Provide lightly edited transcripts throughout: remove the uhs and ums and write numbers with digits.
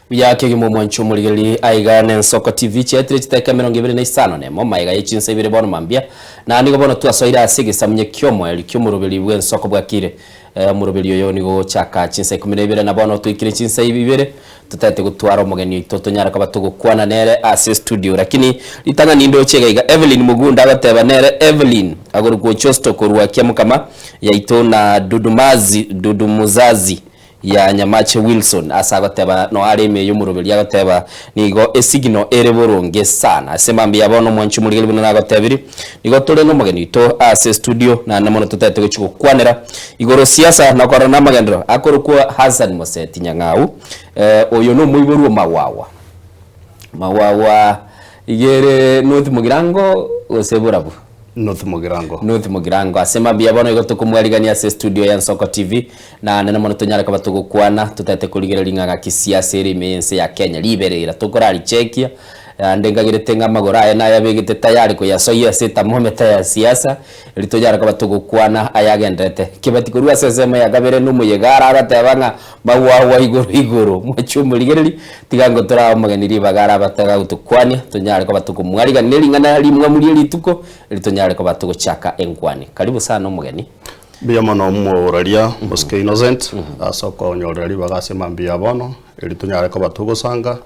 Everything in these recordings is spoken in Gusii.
Buya kegima omwanchi omorigereria aiga n'Ensoko TV chiaetire chidakika 25 nemo magega ye chinsa ibere bono mambia na nigo bono twasoire ase egesamunye ki'omoerio ki'omoroberi bw'ensoko bwakire. Omoroberi oyo nigo ogochaka chinsa ikomi na ibere na bono toikire chinsa ibere totaete gotwara omogeni oito tonyare koba togokwana nere ase estudio lakini ritang'ani ndoche iga iga Evelyn Mugunda agoteba nere Evelyn agorokwa Ochosto korwa Kiamokama yaito na Dudumazi Dudumuzazi ya Nyamache Wilson ase agoteba no are ime y'omoroberi agoteba nigo esigino ere boronge sana. Ase mambia ya bono omwanchi omorigeri buna nagotebiri nigo tore nomogeni oito ase estudio naende mono totaete gochia gokwanera igoro siasa na okorora namagenderero akorokwa Hassan Moseti Nyang'au oyo nomoiborwa o Mawawa. Mawawa iga ere North Mugirango gose Borabu? North Mugirango. North Mugirango. Ase mambia bono igo tokomwarigania ase estudio ya Nsoko TV, naende na mono tonyare koba togokwana, totaete korigereria ng'a gaki siasa ere ime y'ense ya Kenya riberera tokorarichekia, naende nkagerete ng'a amagoro aye nayabegete tayari koyasoyia ase ethermometer ya siasa, eri tonyare koba togokwana ayagenderete. Kebati korwa ase ensemo ya kabere nomoyega aragoteba ng'a magwagwa igoro igoro, mochie omorigereria, tiga ngotorae omogeni ribaga arabate agagotokwania, tonyare koba tokomwarigania ne ring'ana rimwamu rie rituko, eri tonyare koba togochaka enkwani. Karibu sana omogeni. Mbuya mono omoraria Mosike Innocent ase okonyorera ribaga ase mambia ya bono, eri tonyare koba togosanga,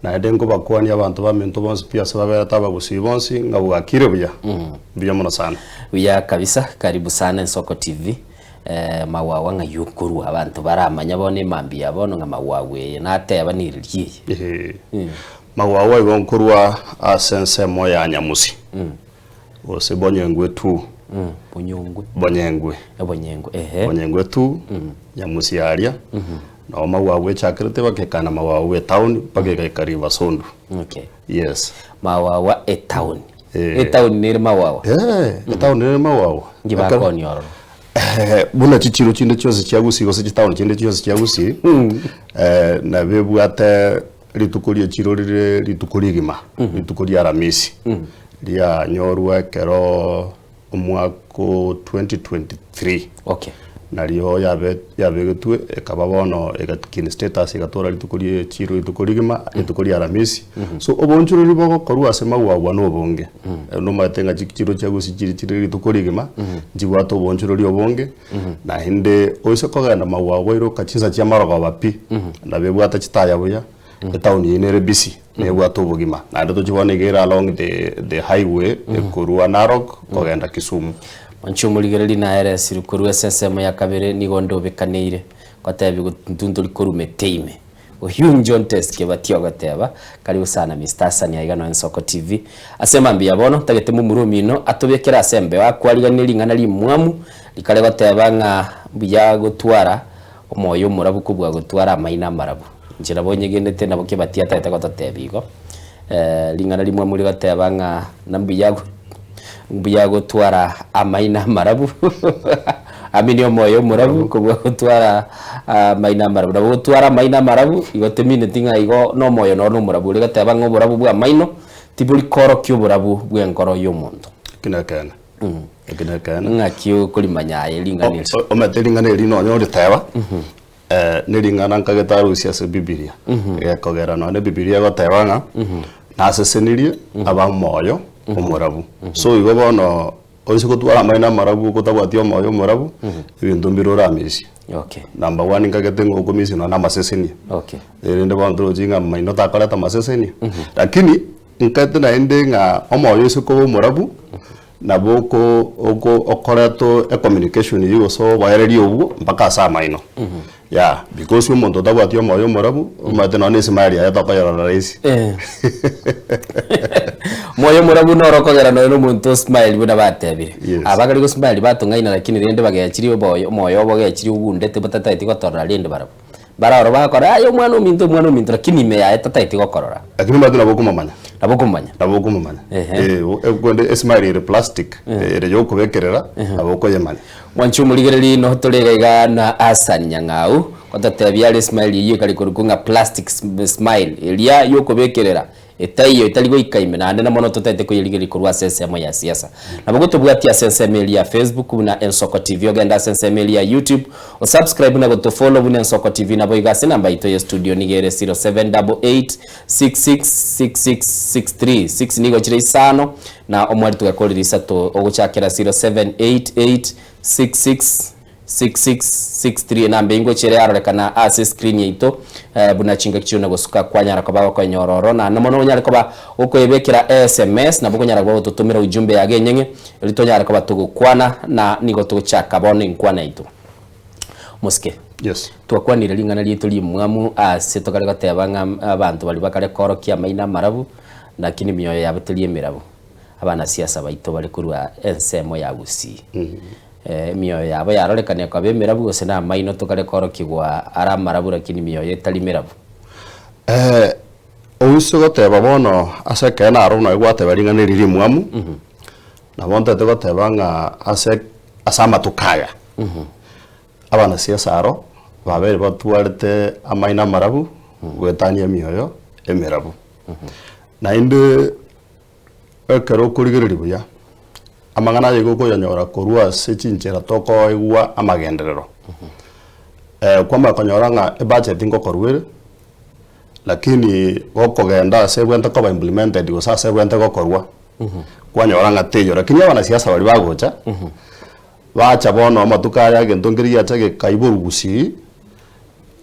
naende nkobakwania abanto baminto bonsi pi ase baberete abagusii bonsi ng'a bwakire buya. Mbuya mono sana. Buya kabisa, karibu sana Ensoko TV. Magwagwa ng'ai okorwa abanto baramanya bono emambia ya bono ng'a magwagwa eye nateba neriria eye. Eeh. Magwagwa igo nkorwa ase ensemo ya Nyamusi, gose Bonyengwe tu. Bonyongwe. Bonyengwe. Ebonyengwe, ehe. Bonyengwe tu, Nyamusi aria, nabo magwagwa echakerete bakekana magwagwa etown mpaka egaika River Sondu. Okay. Yes. Magwagwa etown. Eh. Etown nere magwagwa. Eh, etown nere magwagwa. Inki Ekero- bakonia ororo? Eh, buna chichiro chinde chionsi chia Gusii gose chitown chinde chionsi chia Gusii, eh, nabo ebwate rituko rie chiro rire rituko rigima, rituko ria Aramisi, rianyorwa ekero omwaka o 2023. Okay. Nario yabe yabegetwe ekaba bono egakini status egatora rituko rie chiro rituko rigima rituko ria Aramisi. So oboonchoreri bogokorwa ase magwagwa na obonge. Nomanyete ng'a chichiro chia gusii chiri chire rituko rigima, nchibwate oboonchoreri obonge, naende oise kogenda magwagwa oiroka chinsa chia marogoba pi, nabo ebwate chitaya buya, etown eyio nere busy, nebwate obogima. Naende tochia bono iga ere along the the highway ekorwa Narok kogenda Kisumu. Inche omorigereria naeresirwe korwa ase ensemo ya kabere nigo ndobekaneire, ngotebiwa intwe ntori korwa mete ime. Oyio John Test Kebati ogoteba, Karibu sana Mister Hassan aiga noe Nsoko TV. Ase mambia ya bono ntagete momura omino atobekere ase embeo akwariganie ring'ana rimwamu rikare goteba ng'a mbuya gotwara omoyo omorabu kobua gotwara amaino amarabu. Inche nabo nyegenete nabo Kebati atagete gototebia igo. Ring'ana rimwamu rigoteba ng'a na mbuya mbuya gotwara amaino amarabu amini omoyo omorabu kobua gotwara amaino amarabu. Nabo gotwara amaino amarabu igo temineti ng'a igo na omoyo noro nomorabu ore goteba ng'a oborabu bwa amaino tibori koorokia oborabu bw'enkoro y'omonto. Eki nekeene, eki nekeene. Ng'aki okorimanya aye ring'ana eri? Omanyete ring'ana eri nonye oriteba. Nering'ana nkagete arusie ase Bibilia, gekogera nonya Bibilia egoteba ng'a nasesenirie abamoyo omorabu. So igo bono oise gotwara amaino amarabu okotabwati omoyo omorabu, ebinto mbire oramisie. Okay. Number one nkagete ng'a okomisia nonya na amasesenia. Okay. Erinde bono torochi ng'a amaino takoreta amasesenia. Lakini nkagete naende ng'a omoyo oise koba omorabu, Nabo oko oko okoreta ecommunication eyio gose oboereria obwo mpaka ase amaino. Yeah, because omonto otabwati omoyo omorabu, omanyete nonya na esmile yaye tokoyerora rahisi. Omoyo omorabu noro okogera nonya na omonto osmile buna batebire. Yes. Aba bakare gosmile batong'aina lakini rende bagechirie oboyo omoyo obo ogechirie ogundete batataeti gotorora rende barabwo. Baroro bagokora, aye omwana ominto, omwana ominto, lakini ime yaye tataeti gokorora. Lakini omanyete nabo okomomanya. Nabo okomomanya. Nabo okomomanya. Ehe. Eh, o- ekwende esmile ere plastic, ere yokobekerera, nabo okoyemanya. Mwanche omorigereria noho tore iga iga na Hassan Nyang'au, gototebia are esmile eyio ekare korokwa ng'a plastic sm- smile, eria yokobekerera. Etaiyo etari goika ime, naende na mono totaete koyerigereria korwa ase ensemo ya siasa. Nabo gotobwatia ase ensemo eria ya Facebook buna Ensoko TV, ogende ase ensemo eria ya YouTube, osubscribe na gotofollow buna Ensoko TV, naboigo ase enamba yaito ye studio nigo ere 0788666663, 6 nigo chire isano, na omwari togakorire isato ogochakera 078866 6663 enamba eyio ngochia ere yarorekana ase escreen yaito eh, buna chingaki chiona gosuka kwanyara koba gokoenyora oro naende mono onyare koba okoebekera sms nabo okonyara koba gototomera ujumbe yago enyeng'e erio tonyare koba togokwana na nigo togochaka bono enkwana yaito mosike Yes. twakwanire ring'ana riaito rimwamu ase tokare goteba ng'a abanto baria bakare korokia amaino amarabu lakini mioyo yabo teri emerabu abanasiasa baito bare korwa ensemo ya Gusii. Emioyo yabo yarorekana ekoba emerabu gose namaino tokare korokigwa are amarabu lakini mioyo etari merabu. Oise goteba bono ase ekeene aro buna gwateba ring'ana eri rimwamu, nabo ntagete goteba ng'a ase ase amatuko aya, abanasiasa aro babeire batwarete amaino amarabu goetania emioyo emerabu. Naende Ekero okorigereria buya, amang'ana aya igo okoyanyora korwa ase chinchera tokoigwa amagenderero. Kwamanya konyora ng'a ebudget ngokorwa ere, lakini gokogenda ase ebwenerete koba implemented gose ase ebwenerete gokorwa, kwanyora ng'a teiyo. Lakini abanasiasa baria bagocha, bacha bono amatuko aya egento nkeri giacha gekaiborwa gusii,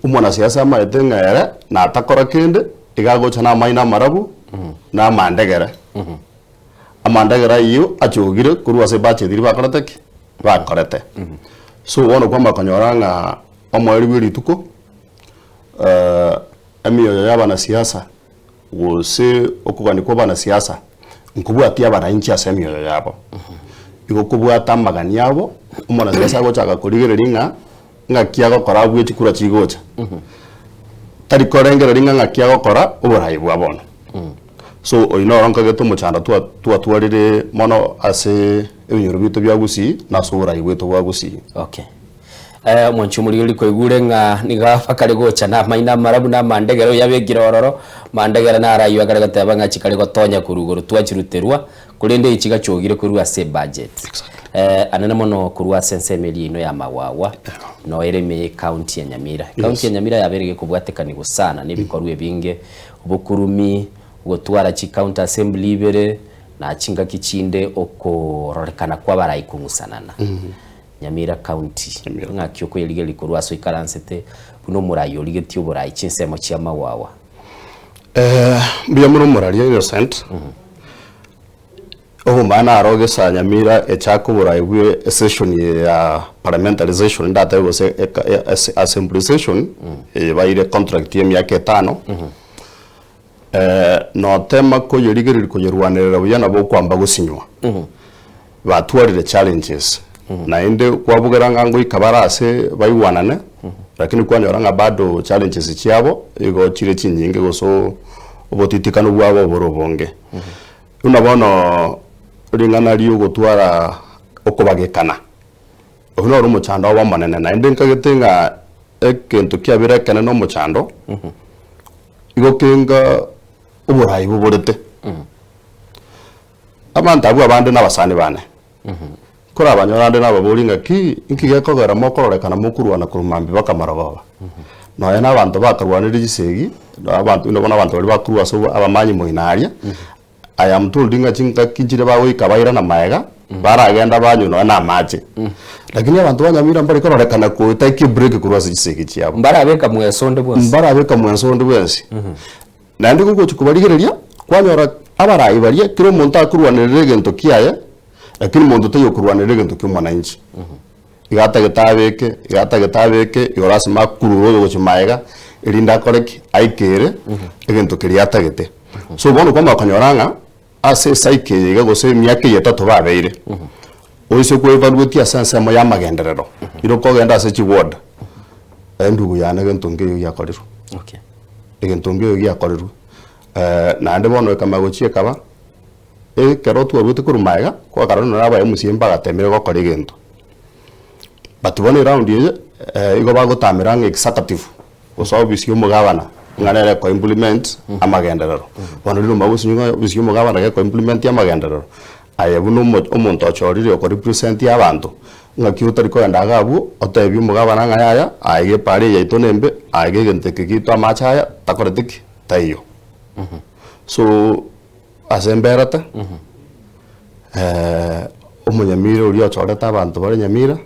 Omonasiasa amaete ng'a ere natakora kende, iga agocha namaino amarabu na amandegere. Amandegere ayio achogire korwa ase ebudget eria bakorete ki? Bakorete. So bono kwamanya konyora ng'a omoerio bwe rituko, emioyo ya abanasiasa gose okogania kwa abanasiasa nkobwatia abananchi ase emioyo yabo. Igo kobwata amagani abo, omonasiasa agochaka korigereria ng'a ng'aki agokora abue chikura chigocha, tari korengereria ng'a ng'aki agokora oborai bwa bono. So oyio noro nkagete omochando twa twatwarire mono ase ebinyoro biaito bia Gusii na ase oborai bwaito bwa Gusii. Okay. Eh, omwanchi omorigereria kwaigure ng'a nigo bakare gocha na amaino amarabu na amandegere oyo abekire ororo, mandegere naro ayio akare goteba ng'a chikare gotonya korwa igoro twachiruterwa, korende echi chigachogire korwa ase ebudget. Eh, anene mono korwa ase ensemo eria yaino ya Magwagwa, no ere ime ye county ya Nyamira. County ya Nyamira yabeire gekobwatekanigwa sana na ebikorwa ebinge, obokurumi, gotwara chi county assembly ibere, na chingaki chinde okororekana kwa abarai kong'usanana. Nyamira county, ng'aki okoyerigereria korwa ase oikaransete buna omorai origetie oborai chinsemo chia Magwagwa? Mbuya mono omoraria Innocent. Obomani naro gesa Nyamira echake oborai bwe esession eye ya parliamentary session ndatebe gose eka assembly session eye baire contract ya emiaka etano, notema koyerigereria koyerwanerera buya nabo okwamba gosinywa. Batwarire challenges naende kwabugera ng'a ngoika bare ase baigwanane lakini kwanyora ng'a bado challenges chiabo igo chire chinyinge gose obotitikanu bwabo obore obonge. Buna bono ring'ana ri'ogotwara okobagekana, oyio noro omochando obo omonene, naende nkagete ng'a egento kiabeire ekenene omochando, igo kenga oborai boborete. Abanto abwo abande nabasani bane, nkorabanyore ande nababorie ng'a ki, inki gekogera mokororekana mokorwana korwa mambia mpaka marogoba? Nonya na abanto bakarwanire chisegi, na abanto buna bono abanto baria bakorwa ase abamanyi moino aria, I am told ng'a chingaki nchire bagoika bairana maega, baragenda banywe nonya na amache. Lakini abanto ba Nyamira mbare kororekana ko take a break korwa ase chisegi chiabo. Mbarabeka mweso onde bwensi. Mbarabeka mweso onde bwensi. Naende gogochia kobarigereria, kwanyora abarai baria kera omonto akorwanerera egento kiaye, lakini monto taiyo okorwanerera egento kia omwananchi. Iga atagete abeke, iga atagete abeke, igoro lasima akurure oyo gochia maega, erinde akore ki? Aikere egento keria atagete. So bono kwamanya konyora ng'a ase ecycle eye iga gose emiaka eye etato babeire, oise koevaluate ase ensemo ya amagenderero, ira okogenda ase chiward, endugu yane egento nkeiyo giakorirwe. Okay. Egento nkeiyo giakorirwe. Naende bono ekamanya gochia ekaba, Ekero twaruete korwa magega, kwakarora nonye abaye omosie mbagatemire gokora egento. But bono eround eye, igo bagotamera ng'a executive, gose office ya omogabana. ng'a nere eko implement amagenderero. Bono riria omanye gosinywa ng'a obisi ya omogabana geko implement amagenderero, aye buna omo omonto ochorire oko represent abanto, ng'aki otari kogenda iga abwo, otebie omogabana ng'a yaya, aye iga epara eye yaito nembe, aye iga egento eke giaito amache aya, takoreti ki? Taiyo. So, ase mberete, omonyamira oria ochorete abanto bare nyamira,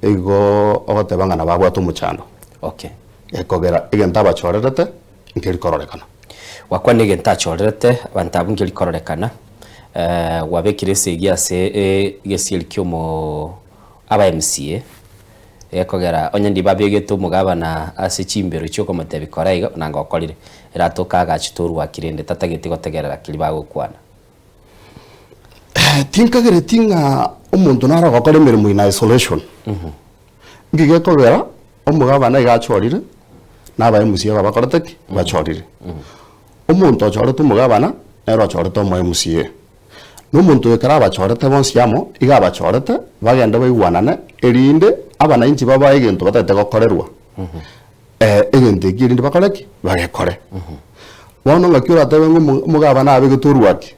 igo ogoteba ng'a nabo abwate omochando. Okay. Ekogera egento abachorerete nkeri kororekana. Gwakwana egento achorerete abanto abwo nkeri kororekana, gwabekire esegi ase egesieri kia omo aba MCA, Gekogera onye ndibabegete omogabana ase chimbero chi'okomotebia kora iga, nanga okorire. Ere atoke agachete orwaki rende tatageti gotegerera keria bagokwana. Tinkagereti ng'a omonto nare ogokora emeremo in isolation. Nki gekogera omogabana iga achorire, na aba MCA aba bakorete ki? Bachorire. Omonto ochorete omogabana, nere ochorete omo MCA. Na omonto oyo ekero abachorete bonsi amo, iga abachorete bagende baigwanane, erinde abanainchi babae egento batagete gokorerwa, egento ekio erinde bakore ki? Bagekore. Bono ng'aki oratebe ng'a omo- omogabana abegete orwaki?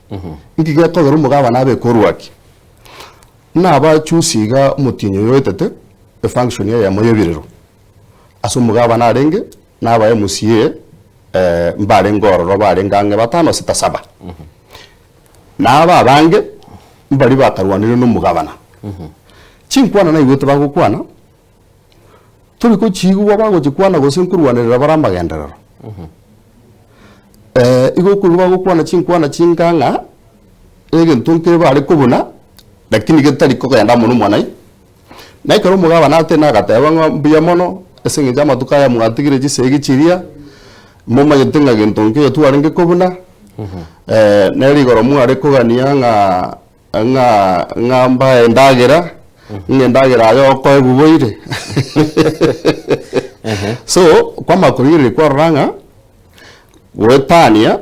Nki gekogera omogabana abeke orwaki? Buna abachusi iga omotienyi oyo oetete, efunction eyemo y'ebirero, ase omogabana arenge, na aba MCA mbarenge ororo barenge ang'e batano sita saba. Na aba abange mbaria bakarwanire nomogabana. Chinkwana naigwete bagokwana, tori kochiigwa bagochikwana gose nkorwanerera bare amagenderero. Igo okoigwa bagokwana chinkwana chinga ng'a egento nkere bare kobuna, lakini getari kogenda amo nomwanai. Na ekero omogabana atenena agateba ng'a mbuya mono, ase eng'encho amatuko aya mwatigire chisegi chiria, momanyete ng'a gento nkeiyo twarenge kobuna, nere igoro mware kogania ng'a ng'a ng'a mbae endagera, ng'a endagera aye okoegwa boire. So, kwamanya korigereria kwarora ng'a, goetania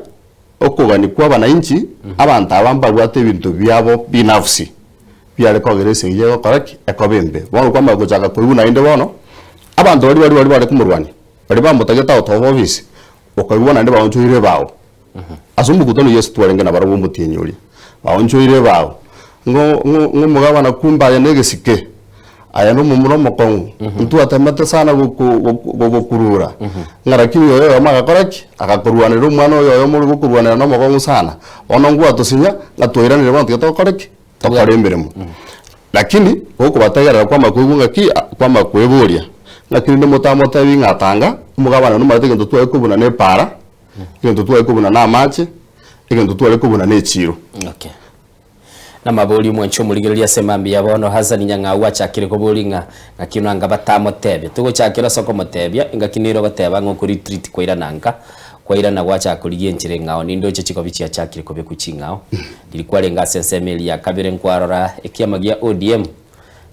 okogania kwa abanainchi, abanto aba mbabwate ebinto biabo binafsi. Biare kogera esegi egokora ki? Ekoba embe. Bono kwamanya gochaka koigwa naende bono, abanto baria baria baria bare komorwania, baria bamotagete agotoba obisi, okaigwa naende baonchoire ebao. Ase omokutano Yeso twarenge nabarabwo omotienyi oria, baonchoire ebao, ng'o ng'o ng'o omogabana kumbe aye negesike, aye nomomura omokong'u, ntwatemete sana goko goko gogokurura, ng'a lakini oyo oyomo agakora ki? Agakorwanerera omwana oyo oyomo ore gokorwanerera nomokong'u sana, bono ngwatosinya, ng'a twairanire bono tiga togokore ki? Tokore emeremo. Lakini gokobategerera kwamanya koigwa ng'aki, kwamanya kweboria, ng'aki rende motamotebi ng'a tanga, omogabane nomanyete egento tware kobuna na epaara, egento tware kobuna na amache, egento tware kobuna na echiiro. Okay. Namabori omwanche omorigereria ase mambia bono Hassan Nyang'au achakire koboria ng'a ng'aki nanga batamotebia. Togochakera ase okomotebia, engaki nere ogoteba ng'a oko retreat kwairana nka, kwairana gwachaka korigia enchera eng'ao. Nindoche chikobi chiachakire kobekwa ching'ao. Riria kwarenge ase ensemo eria ya kabere nkwarora ekiama gia ODM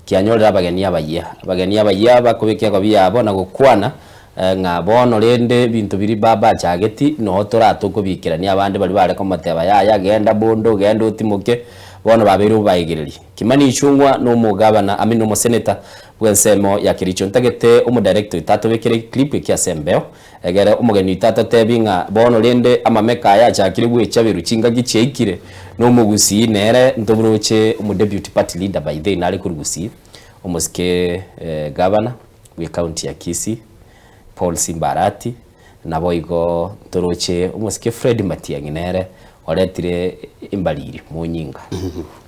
kianyorire abageni abayia. Abageni abayia bakobeka egobi yabo na gokwana ng'a bono rende ebinto biria baba achageti noo toratokobikerania abande baria bare komoteba yaya genda bondo genda otimoke bono babeire obaegereri. Kimani Ichung'wa na omogabana I mean omoseneta bw'ensemo ya Kericho ntagete omodirector oito atobekere eclip eke ase embeo Egere omogeni oito atotebi ng'a bono rende amameka aya achakire gwechaberwa chingaki chiaikire, na omogusii nere ntobroche omodeputy party leader by then nare korwa Gusii, omosike governor bwe county ya Kisii Paul Simba Arati, naboigo ntoroche omosike Fred Matiang'i nere oretire embariri monyinga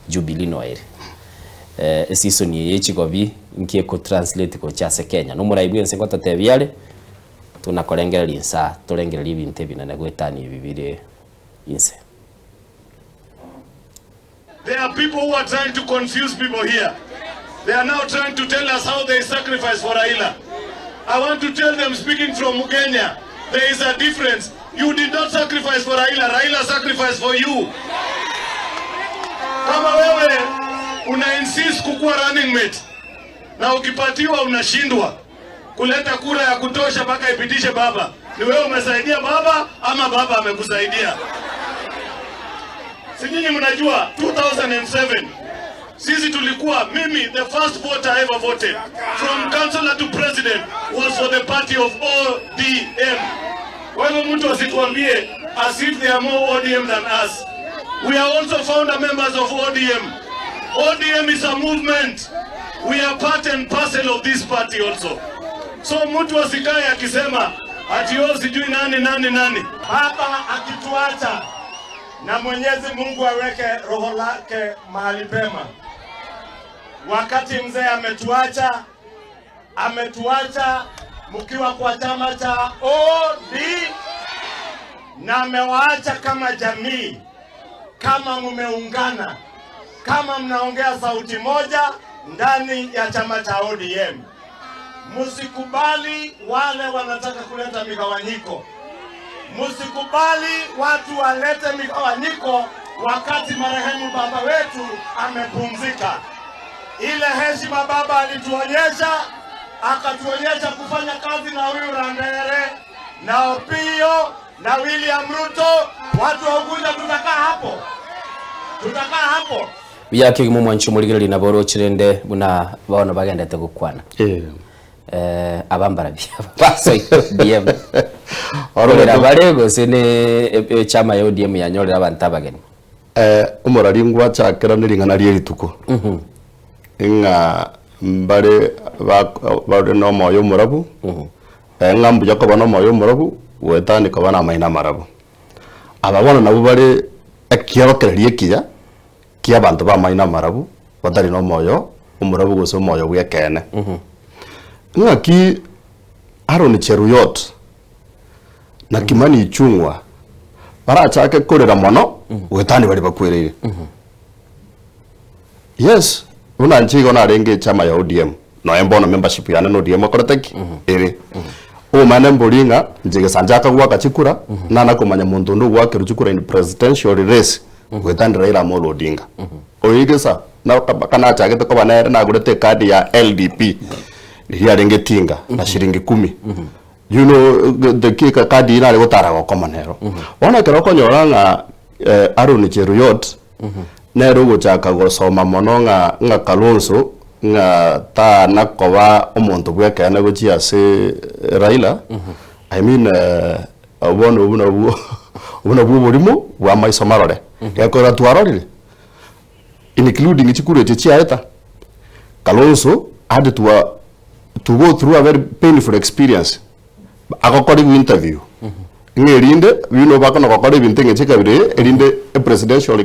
Jubilee noere. Eseason eye ye chigobi nki ekotranslate gocha ase Kenya, nomorai bwense ngototebia are. Tonakorengereria inse aa, torengererie ebinto ebinene goetania ebi bire inse. There are people who are trying to confuse people here. They are now trying to tell us how they sacrifice for Raila. I want to tell them, speaking from Kenya, there is a difference. You did not sacrifice for Raila, Raila sacrificed for you. Kama wewe una insist kukuwa running mate na ukipatiwa unashindwa kuleta kura ya kutosha mpaka ipitishe baba, ni wewe umesaidia baba ama baba amekusaidia? Si nyinyi mnajua 2007. Sisi tulikuwa, mimi the first vote I ever voted from councillor to president was for the party of ODM. Kwa hivyo mtu asituambie as if they are more ODM than us. We are also founder members of ODM. ODM is a movement. We are part and parcel of this party also. So mtu asikae akisema ati oh sijui nani nani nani. Baba akituacha na Mwenyezi Mungu aweke roho lake mahali pema. Wakati mzee ametuacha, ametuacha mkiwa kwa chama cha OD na amewaacha kama jamii, kama mmeungana, kama mnaongea sauti moja ndani ya chama cha ODM. Msikubali wale wanataka kuleta migawanyiko. Msikubali watu walete migawanyiko wakati marehemu baba wetu amepumzika. Ile heshima baba alituonyesha, akatuonyesha kufanya kazi na huyu Randere na Opiyo na William Ruto. Watu wa Ugunja tutakaa hapo, tutakaa hapo. Buya kegima omwanchi omorigereria nabo oroche rende buna bono bagendete gokwana. Eh, aba mbarabia basoire ODM. Korera bare gose ne echama ya ODM yanyorire abanto abageni. Eh, omorari ngwachakera ne ring'ana rie rituko ng'a mbare bare na omoyo omorabu, ng'a mbuya koba na omoyo omorabu goetania koba na amaino amarabu. Aba bono nabwo bare ekiorokererio ekiya kia abanto ba amaino amarabu batari na omoyo omorabu gose omoyo bw'ekeene. Ng'aki Aaron Cheruiyot na Kimani Ichung'wa barachake korera mono goetania baria bakwereire. Yes, buna inche igo narenge echama ya ODM, nonya mbono membership yane na ODM ekorete ki? Ere. Omanyene mbori ng'a inche gesancha akagoaka chikura, nana komanya monto onde ogoakerwa chikura in presidential race goetania Raila Amolo Odinga. Oyo gesa mpaka nachagete koba nere nagorete ekadi ya LDP riria arenge Tinga na shilingi kumi. You know the kadi eyio nare gotara gokoma nero. Bono ekero okonyora ng'a Aaron Cheruiyot nere ogochaka gosoma mono ng'a ng'a Kalonzo ng'a tana koba omonto bw'ekeene gochia ase Raila, I mean bono obwo nabwo obwo nabwo oborimo bwa amaiso marore. Gekogera twarorire including chikura echi chiaeta, Kalonzo had to to go through a very painful experience agokorigwa interview ng'a erinde buna bakona gokora ebinto eng'encho ekabira eye erinde e presidential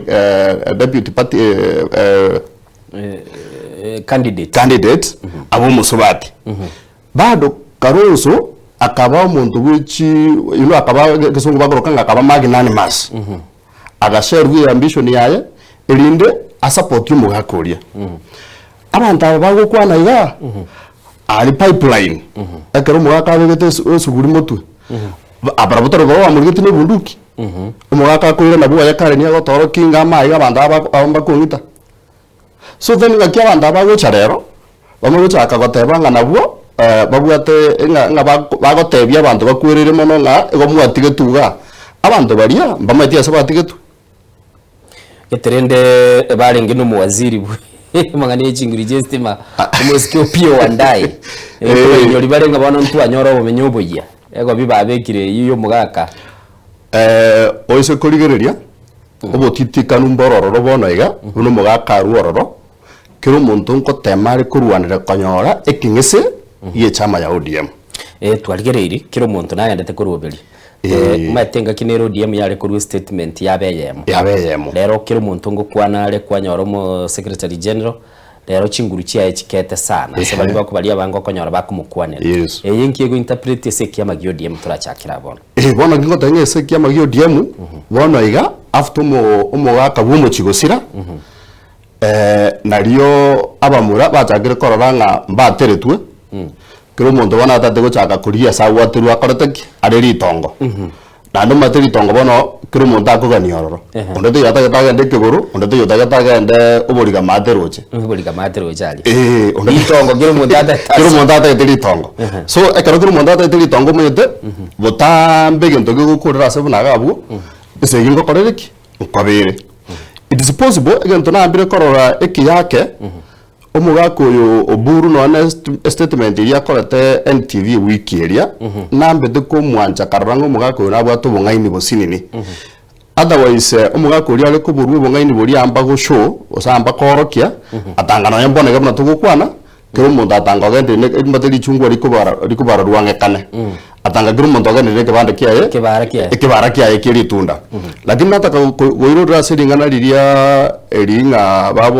deputy party Candidate. candidate abe omosubati. Bado Kalonzo akaba omonto bwe chi you know akaba egesongo bakoroka ng'a akaba magnanimous. Agasherwa eambition yaye erinde asupportie omogaka oria. Abanto aba bagokwana igaa, aria pipeline, ekero omogaka abegete esuguri motwe, barabwo tari korwa bamorigetie na ebunduki, omogaka akoirana bwoye kare nigo agotorokia inga amaiga abanto aba aba mbakong'ita. So then ng'aki abanto aba bagocha rero, bamogochaka goteba ng'a nabwo babwate ng'a ng'a bagotebia abanto bakwereire mono ng'a igo mwatigetwe igaa. Abanto baria mbamaeti ase batigetwe. Gete rende barenge na omowaziri bwe amang'ana ya chinguru chia estima omosike Opiyo Wandayi. Nkobainyoria bare ng'a bono ntwanyora obomenyo oboyia, egobi babekire eyio ya omogaka. Oise korigereria, obotitikanu mboro ororo bono iga, buna omogaka arwe ororo, kera omonto nkotema are korwanera konyora ekeng'ese gi'echama ya ODM. Eh, twarigereirie, kera omonto nagendete korwoberia. Eh. Omanyete engaki nere ODM yare korwa estatement yaba eyemo. Yaba eyemo. Rero kera omonto ngokwana are kwanyora omo secretary general, rero chinguru chiaye chikete sana ase baria bakobaria abange okonyora bakomokwanera. Yes. Eye nki ego interpret ase ekiama gia ODM torachakere aa bono? Eh, bono nki ngoteba ng'a ase ekiama gia ODM, bono iga after omo omogaka bwa omochie gosira, Nario abamura bachakire korora ng'a mbateretwe, kera omonto bono atagete gochaka korigia ase agwaterwe akorete ki? Are ritongo. Naende omanyete ritongo bono kera omonto akogania ororo. Onde taiyo otagete agende ekegoro, onde taiyo otagete agende oborigama ate roche. Oborigama ate roche aria. Eh, onde Ritongo kera omonto atagete kera omonto atagete ritongo. So ekero kera omonto atagete ritongo omanyete, botambe egento kegokorera ase buna iga abwo, esegi ngokorere ki? Nkobere. It is possible egento nambire korora ekiyake, omogaka oyo Oburu nonya na estatement eria akorete NTV ewiki eria, nambete komwancha karora ng'a omogaka oyo nabwate obong'aini bosinini. Otherwise omogaka oria are koborwa obong'aini boria amba go show gose amba koorokia, atanga nonya mbono iga buna togokwana, kera omonto atanga ogenderire ne rimate richungwa rikobara rikobara rwang'ekane. Atanga kera omonto ogenderire ne ekebande kiaye, Ekebara kiaye. ekebara kiaye kie ritunda. Lakini nataka go goirorera ase ring'ana riria eri ng'a babo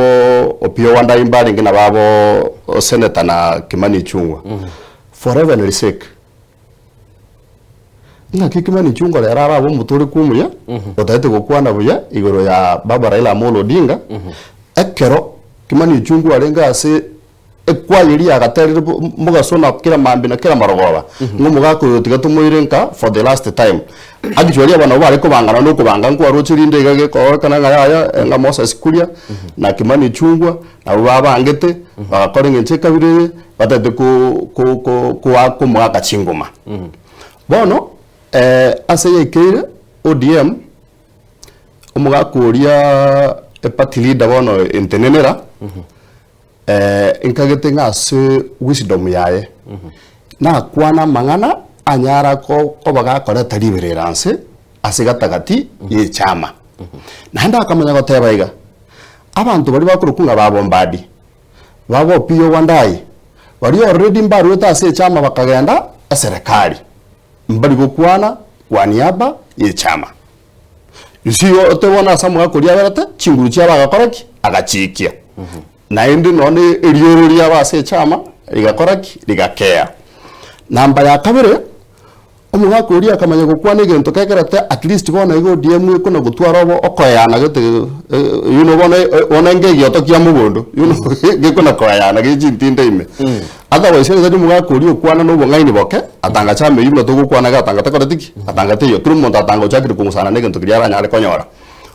Opiyo Wandayi mbarenge na babo Senator na Kimani Ichung'wa. For heavenly sake, Ng'aki Kimani Ichung'wa rero arabe omotooreka omuya, otagete gokwana buya igoro ya baba Raila Amolo Odinga, ekero Kimani Ichung'wa arenge ase ekwaya eria yagaterire mogaso na kera mambia na kera marogoba, ng'a omogaka oyo tiga tomoire nka for the last time. Actually aba nabo bare kobangana na okobanga nkwaroche rinde iga gekororekana ng'a yaya ng'a Moses Kuria na Kimani Ichung'wa nabo babangete bagakora eng'encho ekabira eye batagete ko ko ko koa komoaka chingoma. Bono ase yaikeire ODM, omogaka oria eparty leader bono intenenera, nkagete ng'a ase wisdom yaye, nakwane amang'ana anyara koba gakoreta riberera nse ase gatagati ye echama. Naende akamanya goteba iga, abanto baria bakorokwa ng'a ba Bombadi, Baba Opiyo Wandayi, baria already mbaruete ase echama bakagenda eserekari, mbari gokwana kwa niaba yechama. You see ote bono ase omogaka oria aberete, chinguru chiabo agakora ki? Agachikia. Naende nonye erioro riabo ase echama rigakora ki? Rigakea. Namba ya kabere, Omogaka oria akamanya gokwana egento kegerete at least bono iga ODM ekona gotwara obo okoeana gete you know bono bono enga egioto kia mogondo you know gekona koeana ge chintinde ime. Otherwise onye tari omogaka oria okwana na obong'aini boke, atanga chama eywo buna togokwana iga atanga takoreti ki? Atanga teiyo. Kera omonto atanga ochakire kong'usana na egento keria aranyare konyora.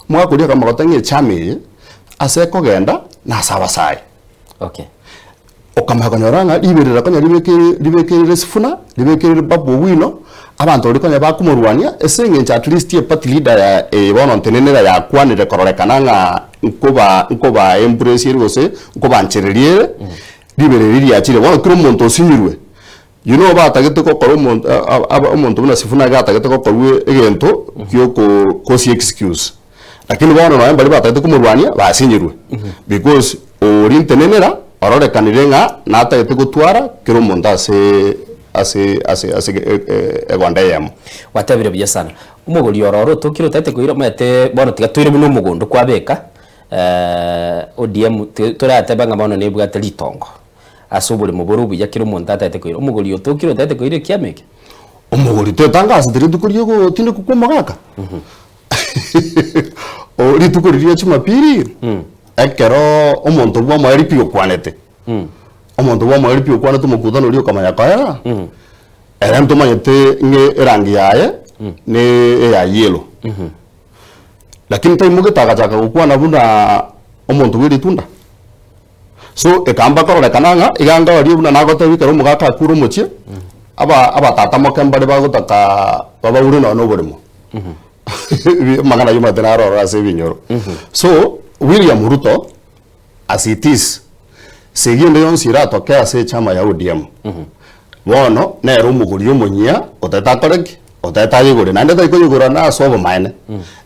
Omogaka oria akamanya goteba ng'a echama eye, ase ekogenda, nase abasae. Okay. Okamanya konyora ng'a riberera konya ribekeire ribekeire Sifuna, ribekeire Babu Owino, abanto baria konya bakomorwania ase eng'encho at least eparty leader ya eye bono ntenenera yakwanire kororekana ng'a nkoba nkoba embrace ere gose nkobanchereria ere, riberera riria riachire. Bono kera omonto osinyirwe, you know batagete gokora omonto omonto buna Sifuna iga atagete gokorwa egento gioko kosia excuse. Lakini bono nonya mbaria batagete komorwania basinyirwe, because oria ntenenera ororekanire ng'a natagete gotwara kera omonto ase ase ase ase egonda eyemo. Gwatebire buya sana. Omogori oro ore otokire otagete koira omanyete bono tiga toire buna omogondo kwabeka ODM toratebe ng'a bono nebwate ritongo ase oboremo bore obuya kera omonto atagete koira. Omogori otokire otagete koira ekiama eke? Omogori toetangasete rituko riogotindekwa kwa omogaka? O rituko riria Jumapili, ekero omonto bw'omoerio pi okwanete, omonto bw'omoerio pi okwanete omokutano oria okamanya koera, ere ntomanyete ng'a erangi yaye ne eya yellow. Lakini taimogete agachaka gokwana buna omonto bwe ritunda. So ekamba kororekana ng'a iga ngorie buna nagotebia ekero omogaka akure omochie, aba abatata moke mbare bagotaka babaure nonya na oboremo. Amang'ana ayio omanyete naro ororo ase ebinyoro. So, William Ruto as it is, segi ende yonsi eratoke ase echama ya ODM, bono nere omogori omonyia otagete akore ki? Otagete ayegore, naende tari koyegora na ase obomaene,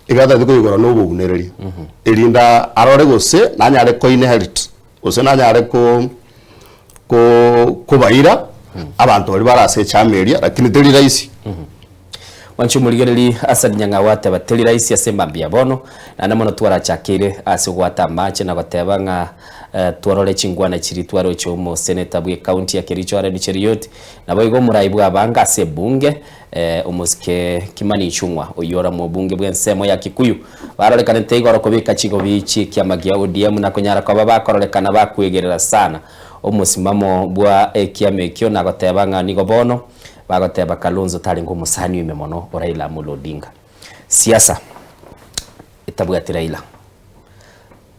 iga atagete koyegora na obounereria, erinde arore gose nanyare ko inherit, gose nanyare ko ko kobaira abanto baria bare ase echama eria, lakini teri rahisi. Mwanche omorigererie ase rinyang'au ateba teri rahisi ase mambia ya bono, naende mono twarachakeire ase ogwata amache na goteba ng'a twarore chingwana chiria twaroche omoseneta bwe county ya Kericho Allan Cheruiyot, Naboigo omorai bw'abange ase ebunge, omosike Kimani Ichung'wa, oyio ore omobunge bw'ensemo ya Kikuyu, barorekanete igoro kobeka chigobi chi'ekiama gia ODM na konyara koba bakororekana bakwegerera sana omosimamo bwa ekiama ekio na goteba ng'a nigo bono bagoteba Kalonzo tarenge omosani oime mono o Raila Amolo Odinga. Siasa etabwati Raila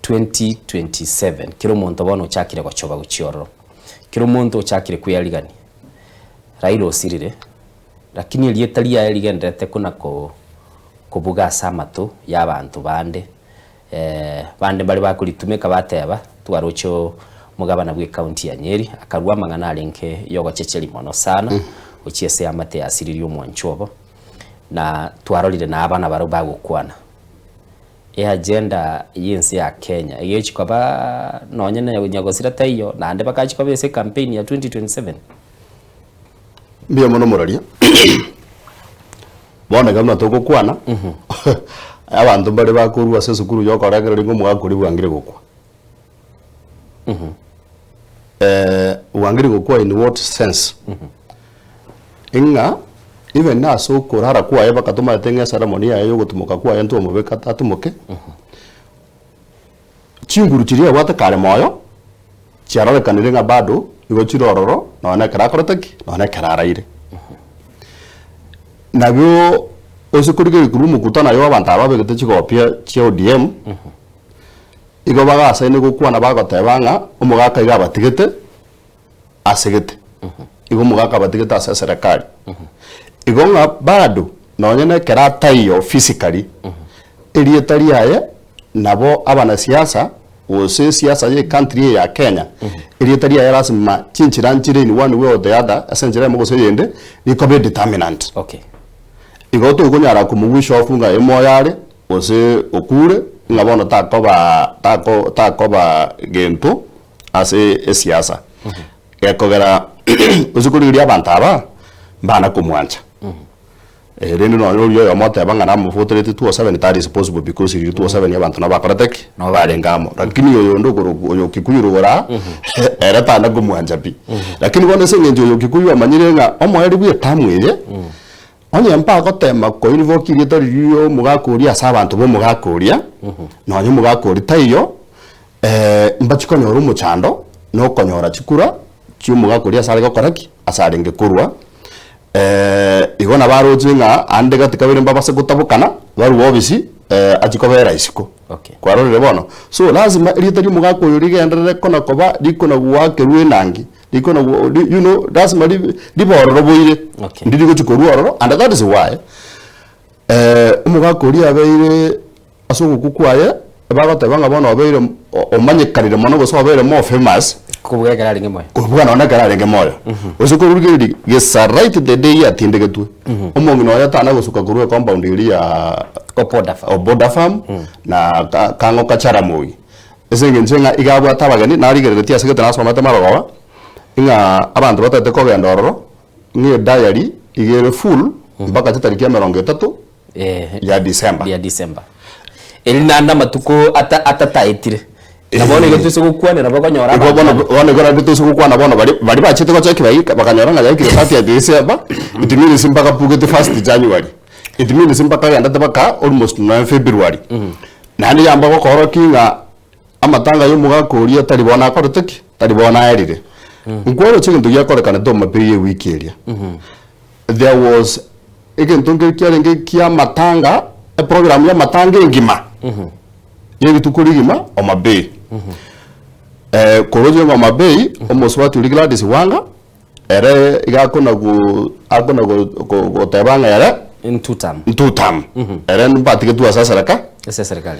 2027 kera omonto bono ochakire gochoba gochia ororo. Kera omonto ochakire kwearigania, Raila osirire, lakini erieta riaye rigendererete kona kobuga ase amato y'abanto bande. Bande mbare bakoritumeka bateba, Twaroche omogabana bw'ecounty ya Nyeri akarua amang'ana arenge yogochecheria mono sana gochia ase eamate yasiririe omwanchwa obo, na twarorire na abana barabwo bagokwana. Eagenda y'ense ya Kenya egechi koba nonye na nyagosira taiyo naende bakachi koba ase ecampaign ya 2027. Mbuya mono moraria. Bono iga buna togokwana, abanto mbare bakorwa ase esukuru ya okorengereria ng'a omogaka oria bwangire gokwa. Bwangire gokwa in what sense? Ng'a even ase okorara kwaye mpaka tomaete ng'a eceremony yaye ya ogotumoka kwaye ntwamobeka atumoke, chinguru chiria abwate kare moyo, chiarorekanire ng'a bado igo chire ororo nonya na ekero akorete ki? Nonya na ekero araire. Nabio ase korigereria korwa omokutano aye bw'abanto aba babegete chigopia chia ODM, igo bagasaine gokwana bagoteba ng'a omogaka iga abatigete asegete, igo omogaka abatigete ase eserekari. Igo ng'a bado nonye na ekero ataiyo physically, erieta riaye nabo abanasiasa gose esiasa ya ecountry eye ya Kenya, erieta riaye lasima chinchera nchire in one way or the other, ase enchera eyemo gose eyende, rikoba edeterminant. Okay. Igo tokonyara komowisha off ng'a emoyo are, gose okure, ng'a bono takoba tako takoba gento ase esiasa. Gekogera gose korigereria abanto aba, mbana komwancha. Rende nonya oria oyomo oteba ng'a namovoterete 207 that is possible because riria 207 abanto nabo bakorete ki? Nabo barenge amo. Lakini oyonde okorokwa oyo Kikuyu rogoro aa, ere tana komwancha pi. Lakini bono ase eng'encho oyo Kikuyu amanyire ng'a omoerio bwa etamu eye, onye mbagotema koinvoke erieta riria omogaka oria ase abanto ba omogaka oria, nonya omogaka oria taiyo, mbachie konyora omochando na okonyora chikura chia omogaka oria ase are gokora ki? Ase arenge korwa. Igo nabo aroche ng'a ande gati kabere mbabase gotabokana, barue obisi achie kobera isiko. Okay. Kwarorire bono? So lazima erieta ria omogaka oyo rigenderere kona koba rikona goakerwa enangi, rikona go ri you know lazima ribe ribe ororo boire. Okay. Ndiri gochia korwa ororo and that is why omogaka oria abeire ase ogokwa kwaye, bagoteba ng'a bono obeire o- omanyekanire mono gose obeire more famous, Kobua ekero arenge moyo. kobua nonye ekero arenge moyo. Gose korugereria gesa right the day atindegetwe, omong'ina oye tana gosuka korwa ecompound eria ya Oboda farm. Oboda farm na ka- kang'o ka Jaramogi. Ase eng'encho ng'a iga abwate abageni, narigereretie ase gete nasomete marogoba, ng'a abanto batagete kogenda ororo, ng'a ediary iga ere full mpaka chitariki emerongo etato, ya December. Ya December. Eri naende amatuko ata atataetire. Na bono igo toise gokwanera bokonyora Igo abanto bono bande. bono igo naende toise gokwana bono baria baria bachete gochia ekibaika bakanyora ng'a yaikire 30th December, it means mpaka bugete first January. It means mpaka agendete mpaka almost nonya February. Naende yamba gokorokia ng'a amatanga ya omogaka oria tari bono akorete ki? Tari bono aerire. Nkworoche egento giakorekanete Homabay ewiki eria. There was egento nkere kiarenge kia amatanga, eprogram ya amatanga engima, ya rituko rigima Homabay. Korwa Homabay, omosubati oria Gladys Wanga, ere iga akona go akona go go goteba ng'a ere Ntutam. ntutam. Ere mbatigetwe ase esereka. Ase eserikari.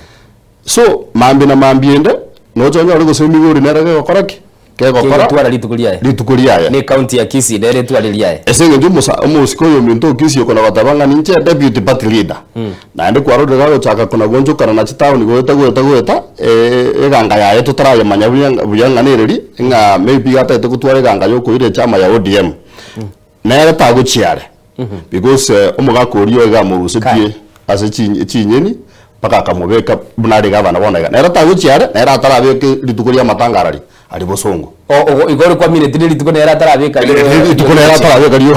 So, mambia na mambia ende, noche onyore gose emigori nere gegokora ki? Kegokora Kegotwara rituko riaye. rituko riaye. Ne ekaunti ya Kisii nere etware riaye. Ase eng'encho omosa omosike oyo ominto o Kisii okona goteba ng'a ninche deputy party leader, naende kwarorire gagochaka kona goonchokana na chitaoni goeta goeta goeta, eganga yaye totarayemanya buya buya ng'a nereri, ng'a maybe iga atagete gotwara eganga ya okoira echama ya ODM. Nere tagochia are, because omogaka oria iga amorusetie ase chi chinyeni mpaka akamobeka buna are gavana bono iga. Nere tagochia are, nere atarabeka rituko ria amatanga arari, aria bosongo. Igo ore kwamineti ne rituko nere atarabeka Rituko nere atarabeka rio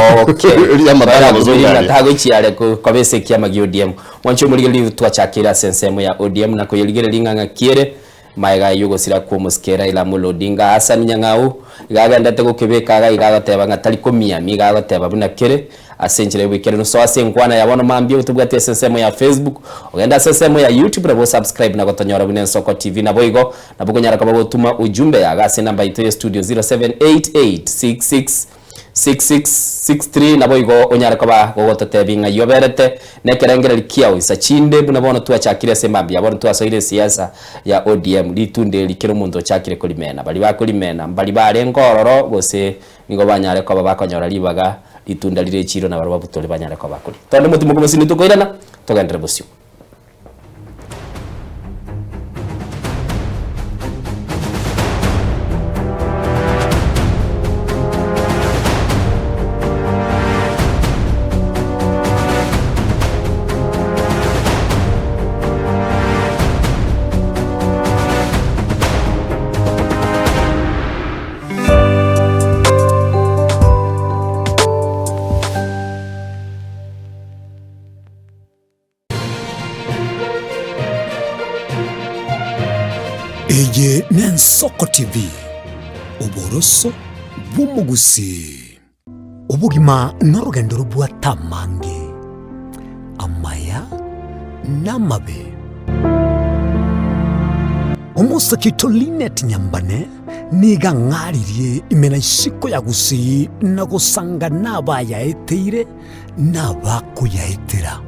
ria amatanga bosongo aria. Tagochia are koba ase ekiama gia ODM. Mwanche omorigereria twachakire ase ensemo ya ODM na koyerigereria ng'a ng'aki ere. Magega y'ogosira kw'omosike Raila Amolo Odinga, Hassan Nyang'au iga agendete gokebeka iga iga agoteba ng'a tari komiamia iga agoteba buna kere ase enchera y'oboikeranu. Soa ase enkwana ya bono mambia otobwate ase ensemo ya Facebook, ogende ase ensemo ya YouTube nabo osubscribe na gotonyora buna Ensoko TV. Naboigo nabo okonyara koba gotuma ujumbe yago ase enamba yaito ya studio 0788 66. 6663 naboigo onyare koba gogototebia ng'ai oberete na ekerengereri kiao insa chinde buna bono twachakire ase mambia bono twasoire esiasa ya ODM ritunda eri kera omonto ochakire korimena baria bakorimena mbari barenge ororo gose nigo banyare koba bakonyora ribaga ritunda rire echiro na barabwo babutore banyare koba bakoria. Tonde motimoke bosio nitokoirana togenderere bosio. Eye n'Ensoko TV, oboroso bw'omogusii. Obogima norogendo robwate amange, amaya na amabe. Omosake oito Linet Nyambane nigo ang'aririe ime na isiko ya Gusii na gosanga nabayaeteire nabakoyaetera.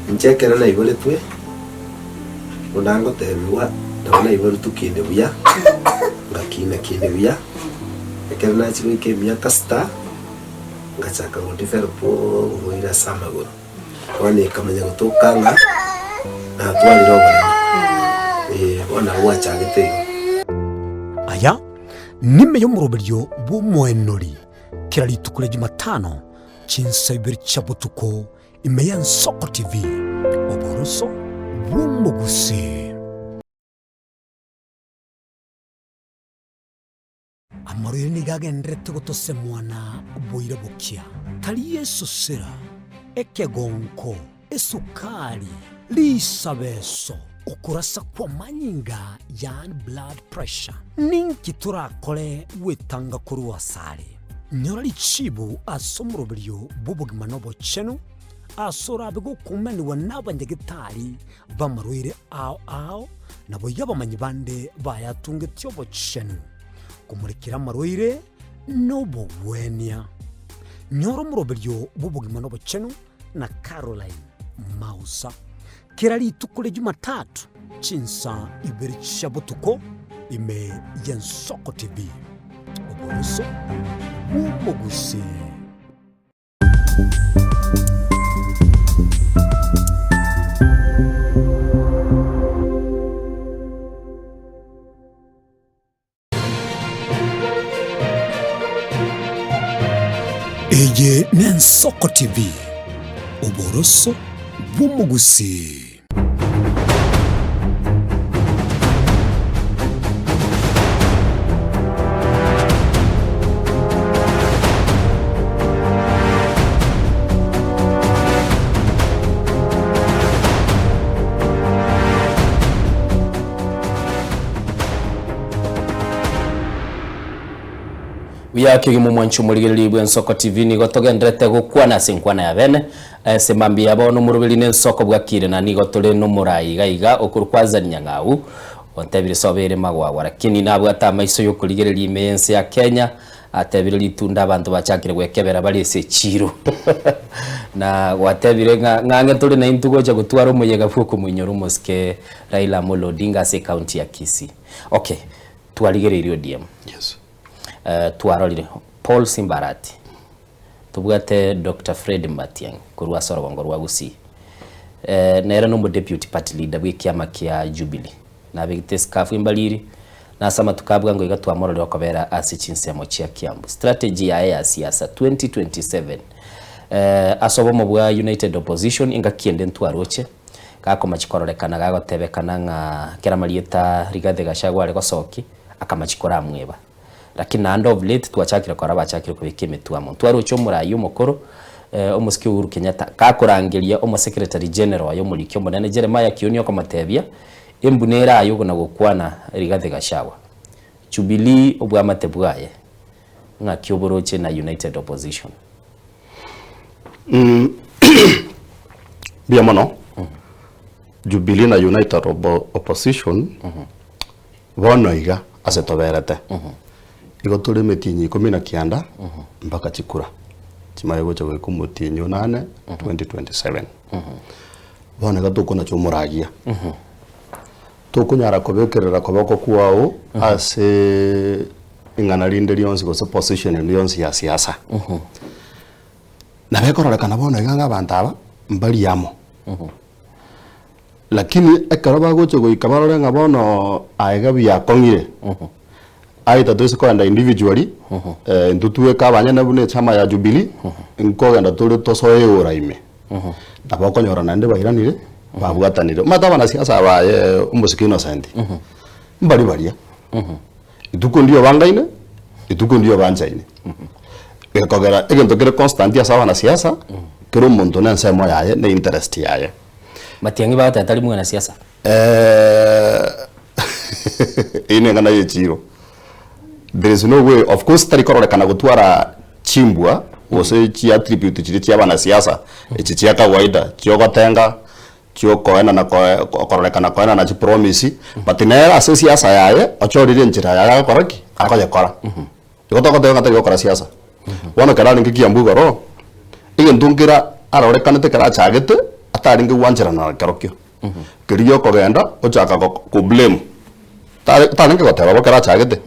Inche ekero naiboretwe, buna ngotebigwa, nabo naiboretwe kinde buya, ngakina kinde buya, ekero nachia goika emiaka sita, ngachaka go develop oborwaire ase amagoro. Bono ekamanya gotoka ng'a natwarire oboremo, eh, bono nabo gwachagete igo. Aya nime y'omoroberio bw'omoenori kera rituko ria Jumatano chinsa ibere chia botuko ime y'Ensoko TV, oboroso bw'omogusii. Amarwaire nigo agendererete gotosemwa na boira bokia, tari esosera, ekegonko, esukari, risabeso, okorasa kw'amanyinga yaani blood pressure. Ninki torakore gwetanga korwa asare? Nyora richibu ase omoroberio bw'obogima na obochenu, ase orabe gokumanigwa n'abanyagetari b'amarwaire ao ao, naboigo abamanyi bande bayatungetie obochenu, komorekera amarwaire na obogwenia. Nyora omoroberio bw'obogima na obochenu na Caroline Mausa. Kera rituko ria Jumatatu chinsa ibere chia botuko ime y'Ensoko TV. Oboroso bw'omogusii. Eye n'Ensoko TV, oboroso bw'omogusii. Buya kegima omwanchi omorigereria bw'Ensoko TV nigo togenderete gokwana ase enkwana ya bene Ase mambia bono omoroberi nensoko bwakire na nigo tore nomorai iga iga okorokwa Azani Nyang'au ontebire sobe ere magwagwa lakini nabwate amaiso yokorigereria ime yense ya Kenya atebire ritunda abanto bachakire gwekebera bare ase echiro na gwatebire ng'a ng'ang'e tore naintwe gocha gotwara omoyega bwokomoinyora omosike Raila Amolo Odinga ase ecounty ya Kisii. Okay twarigereirie ODM. Yes. Twarorire Paul Simbarati. Tobwate Doctor Fred Matiang'i korwa ase orogongo rwa Gusii. Nere nomo deputy party leader bw'ekiama kia Jubilee. Nabegete esikafu embariri, na ase amatuko a bwango iga twamororire okobera ase chinsemo chia Kiambu. Strategy yaye ya siasa 2027 ase obomo bwa United Opposition engaki ende ntwaroche gakomachi kororekana gagotebekana ng'a kera marieta Rigathi Gachagua are gosoki akamachi koramweba. Lakini naende of late twachakire korora bachakire kobeka emetwe amo. Ntwaroche omoraia omokoro omosike Uhuru Kenyatta gakorangeria omo secretary general oye omoriki omonene Jeremiah Kioni okomotebia embu nere aye okona gokwana Rigathi Gachagua. Jubilee obwamate bwaye ng'aki oboroche na United Opposition. Mbuya mono, Jubilee na United Opposition. Bono iga ase toberete. Igo tore emetienyi ikomi na kianda mpaka chikura chimanye gocha goika omotienyi onane 2027. Bono iga tokonacha omoragia, tokonyara kobekerera koboko kwao ase ing'ana rinde rionsi gose position ende yonsi ya siasa. Nabo ekororekana bono iga ng'a abanto aba mbari amo. Lakini ekero bagocha goika barore ng'a bono aiga biakong'ire, aye toise kogenda individually, intwe tweka abanyene buna echama ya Jubilee, nkogenda tore tosoe eora ime. Nabo okonyora naende bairanire, babwatanire. Omanyete abanasiasa aba aye omosike Innocent, mbari baria. Rituko ndiyo bangaine, rituko ndiyo banchaine. Gekogera egento kere constant ase abanasiasa, kera omonto na ensemo yaye na interest yaye. Matiang'i bagoteba tari mwanasiasa. Eyio neng'ana ya echiro. There is no way, of course tari kororekana gotwara chimbwa gose chi attribute chiria chia abanasiasa, echi chia kawaida chiogotenga, chiokoenana koe kororekana koenana chipromise, but nere ase esiasa yaye ochorire enchera yaye agokora ki? Akoyekora. Igo togoteba ng'a tari gokora siasa. Bono ekero arenge Kiambu igoro, egento nkera arorekanete ekero achagete, atarenge gwancherana na kerokio. Keria giokogenda, ochaka go koblame. Tare tarenge goteba bo ekero achagete,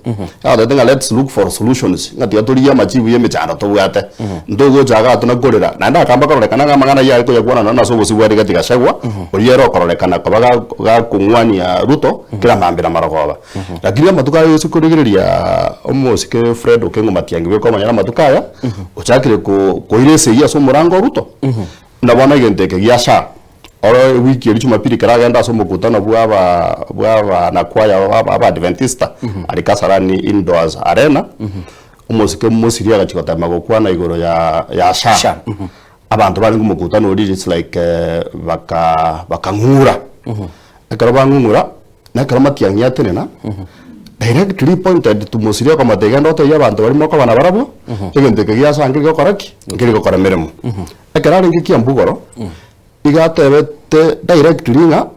agatebete ng'a let's look for solutions, ng'a tiga torigie amajibu ya emechando tobwate. Ntogocha igaa tonakorera, naende akamba kororekana ng'a amang'ana ayio are koyakwana nonye nase obosio bwa Rigathi Gachagua, oyio ere okororekana koba ga gakong'wania Ruto, kera mambia na marogoba. Lakini amatuko aya gose korigereria omosike Fred Okengo Matiang'i bweka omonyene amatuko aya, ochakire ko koira esegi ase omorango o Ruto, buna bono egento eke gia SHA, oro ewiki eria Jumapili ekero agenda ase omokutano bwa aba bwa abanakwaya ba abadventista aria Kasarani Indoors Arena, omosike Mosiria agachia gotema gokwana igoro ya ya SHA. SHA, Abanto barenge omokutano oria it's like baka bakang'ura. Ekero bang'ung'ura, na ekero Matiang'i atenena, directly pointed to Mosiria akamotebia genda otebie abanto baria mokoba nabarabwo, egento eke giacha nkeri gokora ki? Nkeri gokora emeremo. Ekero arenge Kiambu igoro, iga atebete directly ng'a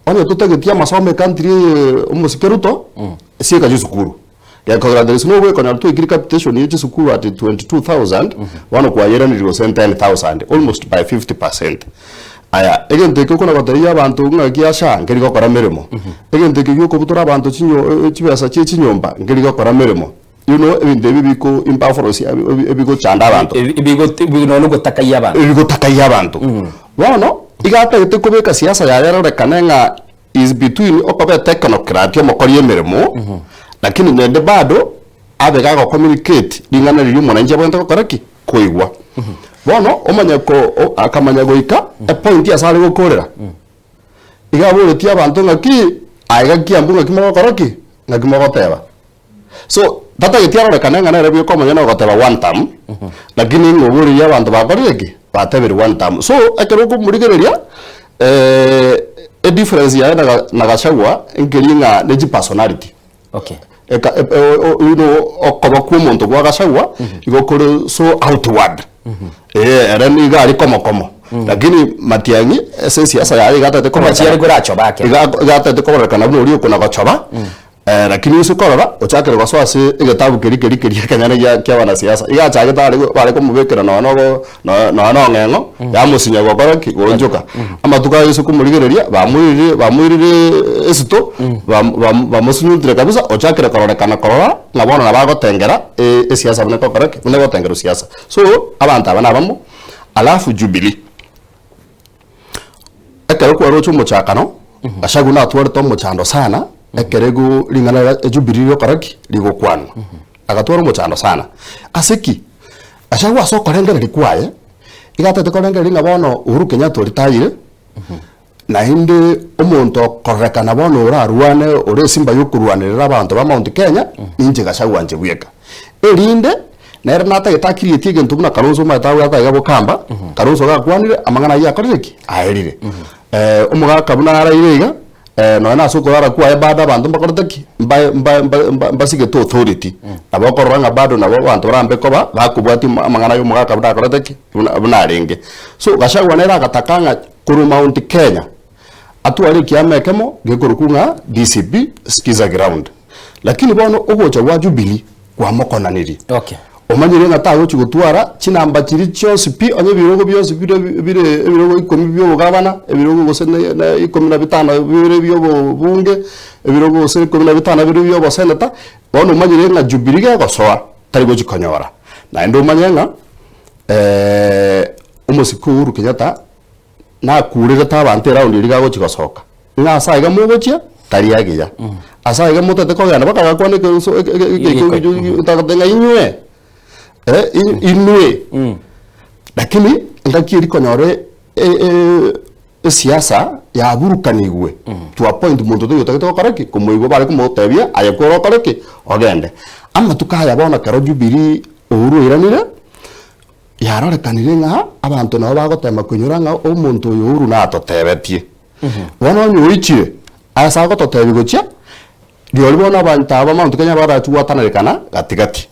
onye totageti amasomo ecountry eye omosike Ruto, sieka chisukuru. Gekogera there is no way konyora twaikire capitation ye chisukuru at 22,000, bono kwayeraniri gose 10,000, almost by 50%. Aya, egento eke okona gotebia abanto ng'a gia SHA nkeri gokora meremo, egento eke giokobutora abanto chinyo chibesa chia chinyomba nkeri gokora meremo, you know ebinto ebi biko imperforce ebigochanda abanto. Nonya ogotakayia abanto. Ebigotakayia abanto. Bono, iga atagete kobeka siasa yaye erorekane ng'a is between okoba etechnocrat omokori emeremo, lakini naende bado abe gago communicate ring'ana riria omonanchi abwenerete gokora ki? Koigwa. Bono omanye ko o akamanya goika epoint ase are gokorera, iga aboretie abanto ng'aki aiga Kiambu ng'aki mogokora ki? Ng'aki mogoteba. So, tatageti arorekane ng'a nere bweka omonyene ogoteba one term, lakini ng'a oborerie abanto bakorire ki? Batebire one term. So, ekero okomorigereria edifference yaye na Ga- na Gachagua nkeri ng'a ne chipersonality. Okay. Eka e- e- o- o- you know, okoba kwa omonto gwa Gachagua igo kore so outward. Eh, ere nigo are komo komo. Lakini Matiang'i ase esiasa yaye iga atagete Komachi are korachoba ake. iga iga atagete kororekana buna oria okona gochoba. Lakini ase korora, ochakire gosoa ase egetabu keria keria keria ekenyene gia kia abanasiasa, iga achagete are bare komobekera nonya na obo nonya nonya na ong'eng'o, yamosinya gokora ki? Goonchoka. Amatuko aya ase komorigereria, bamoirire bamoirire esito, bam bam bamosunyuntire kabisa, ochakire kororekana korora ng'a bono nabo agotengera esiasa buna egokora ki? Buna egotengerwa siasa. So, abanto aba nabamo, alafu Jubilee. Ekero kwaroche omochakano, Gachagua natwarete omochando sana, ekero ego ring'ana ria Jubilee rigokora ki? Rigokwanwa. Agatwara omochando sana. Ase ki? Gachagua ase okorengereria kwaye, iga atagete korengereria ng'a bono Uhuru Kenyatta oritayire, naende omonto okororekana bono orarwane ore esimba ya okorwanerera abanto ba Mount Kenya, ninche Gachagua inche bweka. Erinde, nere natagete a create egento buna Kalonzo omanyete abwate aiga bokamba, Kalonzo gakwanire, amang'ana ayio akorire ki? Aerire. Omogaka buna araire iga, nonya nase okorara kwaye bado abanto mbakorete ki? Mba mba mba mba mbasigete authority. Nabo okorora ng'a bado nabo abanto barambe koba, bakobwatia amang'ana ya omogaka buna akorete ki? Buna buna arenge. So Gachagua nere agataka ng'a korwa Mount Kenya, atware ekiama ekemo gekorokwa ng'a DCP, Skiza Ground. Lakini bono ogocha gwa Jubilee. Kwamokonanirie. Okay. Omanyire ng'a tagochi gotwara chinamba chiria chionsi pi, onye ebirogo bionsi bire bire ebirogo ikomi bia obogabana, ebirogo gose ne ne ikomi na bitano bire bia obobunge, ebirogo gose ikomi na bitano bire bia oboseneta, bono omanyire ng'a Jubilee gegosoa, tari gochi konyora. Naende omanye ng'a omosike Uhuru Kenyatta nakurerete abanto eround eria gagochi gosoka, ng'a ase aiga mogochia tari agiya, ase aiga motete kogenda mpaka agakwana ekeruso eke- eke- eke- Egekoi. tagoteba ng'a inwe inwe lakini engaki eria konyora e- e- esiasa yaburukanigwe to a point monto taiyo otagete gokora ki? Komoigwa bare komotebia aye kore okore ki? Ogende. Amatuko aya bono ekero Jubilee Uhuru oiranire, Yarorekanire ng'a abanto nabo bagotema koinyora ng'a omonto oyo Uhuru natotebetie. Bono onye oichire ase agototebia gochia, rirorio bono abanto aba Mount Kenya barachie gwatanarekana gati gati.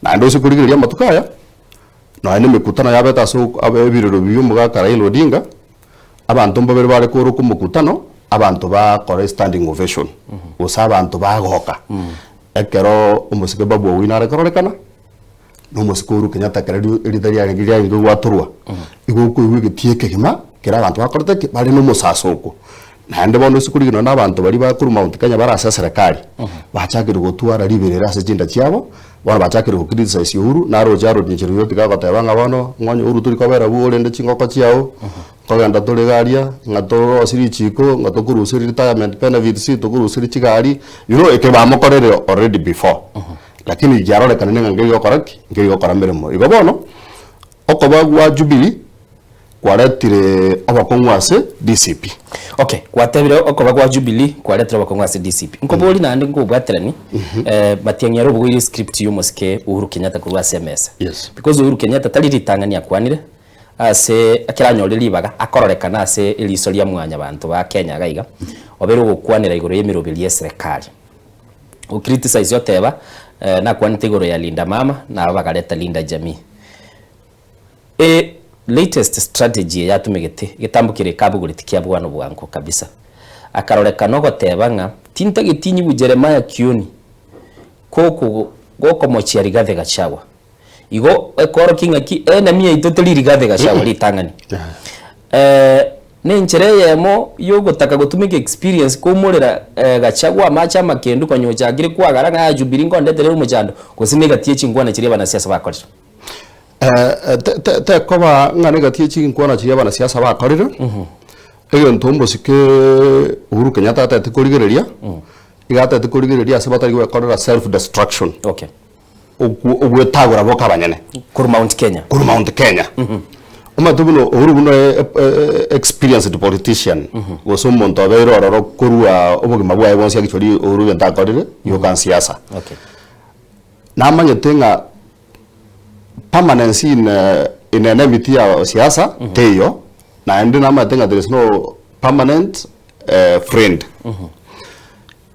Naende ase korigereria amatuko aya, nonya na emekutano yabete ase ebirero bia omogaka Raila Odinga, abanto mbabere bare koroka omokutano, abanto bakora estanding ovation, gose abanto bagoka, ekero omosike Babu Owino are kororekana. na omosike Uhuru Kenyatta ekero ri erita riarenge riarenge gwatorwa, igo okoigwa egetii ekegima kera abanto bakorete ki? Bare na omosasoko. Naende bono ase korigia nonye na abanto baria bakorwa Mount Kenya bare ase eserekari, bachakire gotwara riberera ase chinda chiabo, bono bachakire go criticize Uhuru, naroche Harold Cheruiyot gagoteba ng'a bono ng'a onye Uhuru tori kobera abwo orende chingoko chiago, nkogenda tore iga aria, ng'a torosie richiko, ng'a tokoruseria retirement benefits, tokoruseria chigari, you know eke bamokorire already before. Lakini kiarorekanire ng'a nkeri gokora ki? Nkeri gokora meremo. Igo bono, okoba gwa Jubilee kwaretire obokong'u ase DCP. Okay, gwatebire okoba gwa Jubilee kwaretire obokong'u ase DCP. Nkobori naende nkobwaterani, eh, Matiang'i ere obogoire script ya omosike Uhuru Kenyatta korwa ase emesa. Yes. Because Uhuru Kenyatta tari ritang'ani akwanire, ase ekero anyorire ribaga akororekana ase eriso ria mwanyabanto ba Kenya iga iga, obeire ogokwanera igoro y'emeroberi y'eserekari. O criticize oteba nakwanete igoro ya Linda Mama na aba bakareta Linda Jamii. E latest strategy eye atumegete getambo kere kabugureti kia bwano bwango kabisa. Akarorekana ogoteba ng'a tintageti nyibu Jeremiah Kioni koko gokomochia Rigathi Gachagua. Igo ekorokia ng'aki enemy yaito teri Rigathi Gachagua ritang'ani. Nenchera eyemo yogotaka gotumeka experience koumorera Gachagua amache amakendu konya ochakire kwagara ng'a aya Jubilee nkondetere omochando gose negati ye chinkwana chiria abanasiasa bakorire. Tekoba ng'a negati ye chinkwana chiria abanasiasa bakorire, egento omosike Uhuru Kenyatta atagete korigereria, iga atagete korigereria ase batari gwekorera self destruction. Okay. Ogwetagora boka abanyene. Korwa Mount Kenya. Korwa Mount Kenya. Omanyete buna Uhuru buna experienced politician, gose omonto obeire ororo korwa obogima bwaye bwonsi actually Uhuru egento akorire, yoka siasa. Okay. Namanyete ng'a permanency in in an emiti ya siasa teiyo, naende namanyete ng'a there is no permanent friend.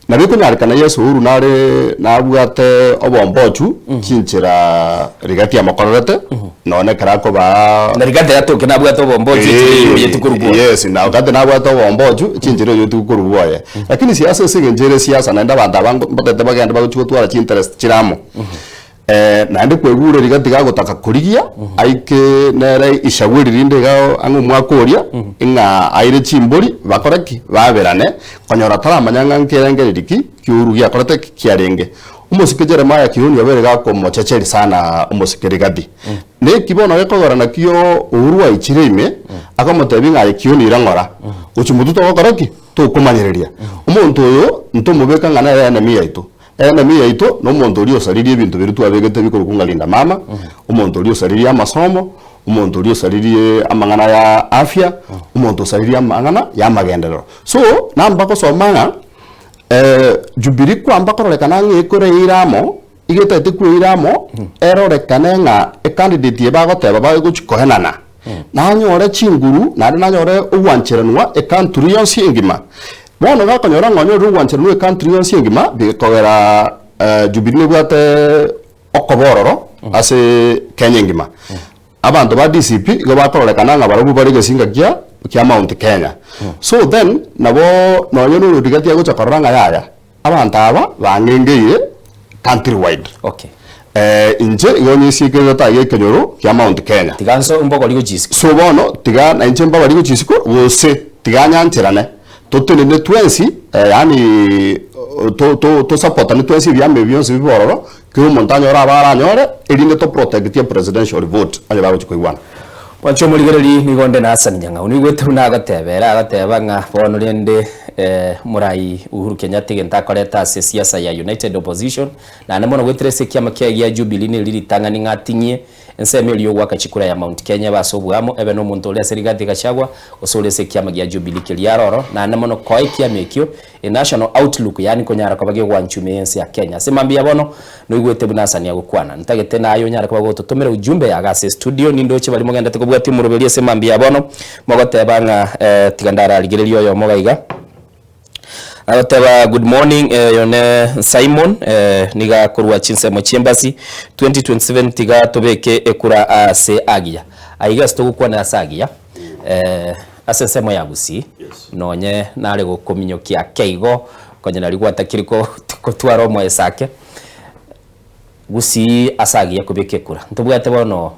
Nabo ekonyarekana Yeso Uhuru nare nabwate obombochu chinchera Rigathi amokorerete nonye ekero akobaa Na Rigathi yatoke nabwate obombochu enchera eyio oyeti korwa bwoye. Yes, na Rigathi nabwate obombochu chinchera oyio oti korwa bwoye. Lakini siasa ase eng'encho ere siasa naende abanto aba mbatete bagende bagochi gotwara chiinterest chire amo. Naende kwaigure riga tiga agotaka korigia aike nere ishagu eri rinde iga ang'e omwaka oria, ng'a aire chimbori bakore ki? Baberane, konyora taramanya ng'a nkerengereri ki kioru giakorete ki? Kiarenge. Omosike Jeremiah Kioni obeire gakomochecheri sana omosike Rigathi. Neki bono gekogera nakio Uhuru aichire ime, akamotebia ng'a aye Kioni ira ng'ora, gochia motwe togokora ki? Tokomanyereria. Omonto oyo ntomobeka ng'a nere enemy yaito. Enemy yaito nomonto oria osaririe ebinto biria twabegete bikorokwa ng'a Linda Mama, omonto oria osaririe amasomo, omonto oria osaririe amang'ana ya afya, omonto osaririe amang'ana ya amagenderero. So, namba gosoma ng'a Jubilee kwamba kororekana ng'a ekore eira amo, iga etagete kweira amo, erorekane ng'a ecandidate eye bagoteba bagochi koenana, nanyore chinguru naende nanyore ogwancheranwa ecountry yonsi engima. Bono gakonyora ng'a onyorire ogwancherwa ne ecountry yonsi engima, bikogera Jubilee nebwate okoba ororo ase Kenya engima. Abanto ba DCP igo bakororekana ng'a barobwo bare egesinga kia kia Mount Kenya. So then, nabo nonye na oyo Rigathi agocha korora ng'a yaya, abanto aba bang'engeire country wide. Okay. Inche igo nyesiekererete aiga ekenyoro kia Mount Kenya. Tiga nso mbogori gochia isiko. So bono tiga nainche mbabari gochia isiko, gose tiga nyancherane, totenene twensi, yaani to to tosapotane twensi ebiama ebi bionsi bibe ororo, kera omonto anyore aba aranyore, erinde toprotectie presidential vote onye bagochia koigwana. Mwanche omorigereria nigo onde na Hassan Nyang'au. Niigwete buna agoteba ere agoteba ng'a bono rende Morai Uhuru Kenyatta egento akorete ase esiasa ya United Opposition naende mono goetera ase ekiama kiaye gia Jubilee neri ritang'ani ng'a ating'ie ensemo eria yogoaka chikura ya Mount Kenya ebe ase oboamo ebe nomonto ore ase Rigathi Gachagua gose ore ase ekiama gia Jubilee keria aroro naende mono koa ekiama ekio A national outlook, yaani konyara koba gegwanchwa ime y'ense ya Kenya. Ase mambia bono, noigwete buna Hasani agokwana. Ntagete naye onyare koba gototomera ujumbe yago ase estudio, nindoche baria mogendete kobwatia omoroberi ase mambia bono, mogoteba ng'a eh, tiga ndararigererie oyomo iga iga. Agoteba good morning eh, oyo ne Simon eh, niga korwa chinsemo chi'embasi 2027 tiga tobeke ekura ase agiya. Aiga ase togokwana ase agiya eh, Ase ensemo ya Gusii, nonye nare gokominyokia ake igo, konya nari gwatakire gotwara omoeso ake, Gusii ase agiya kobeka ekura. Ntobwate bono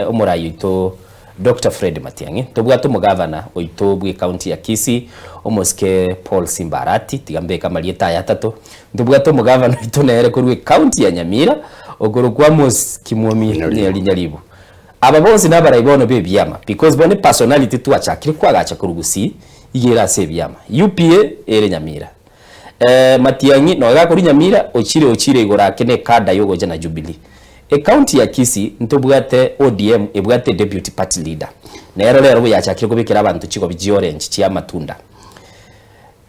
omorai oito Doctor Fred Matiang'i, ntobwate omogavana oito bwe county ya Kisii, omosike Paul Simba Arati, tiga mbeke amarieta aya atato. Ntobwate omogavana oito nere korwa ecounty ya Nyamira, okorokwa Amos Kimwomi Nyaribo. Aba bonsi nabarai bono b'ebiama because bono epersonality twachakire kwagacha korwa Gusii iga ere ase ebiama. UPA ere Nyamira. Eh, Matiang'i nonya gakorwa Nyamira ochire ochire igoro ake ne ecada yogocha na Jubilee. Ecounty ya Kisii ntobwate ODM ebwate deputy party leader. Nero rero boyachakire kobekera abanto chigobi chi orange chia amatunda.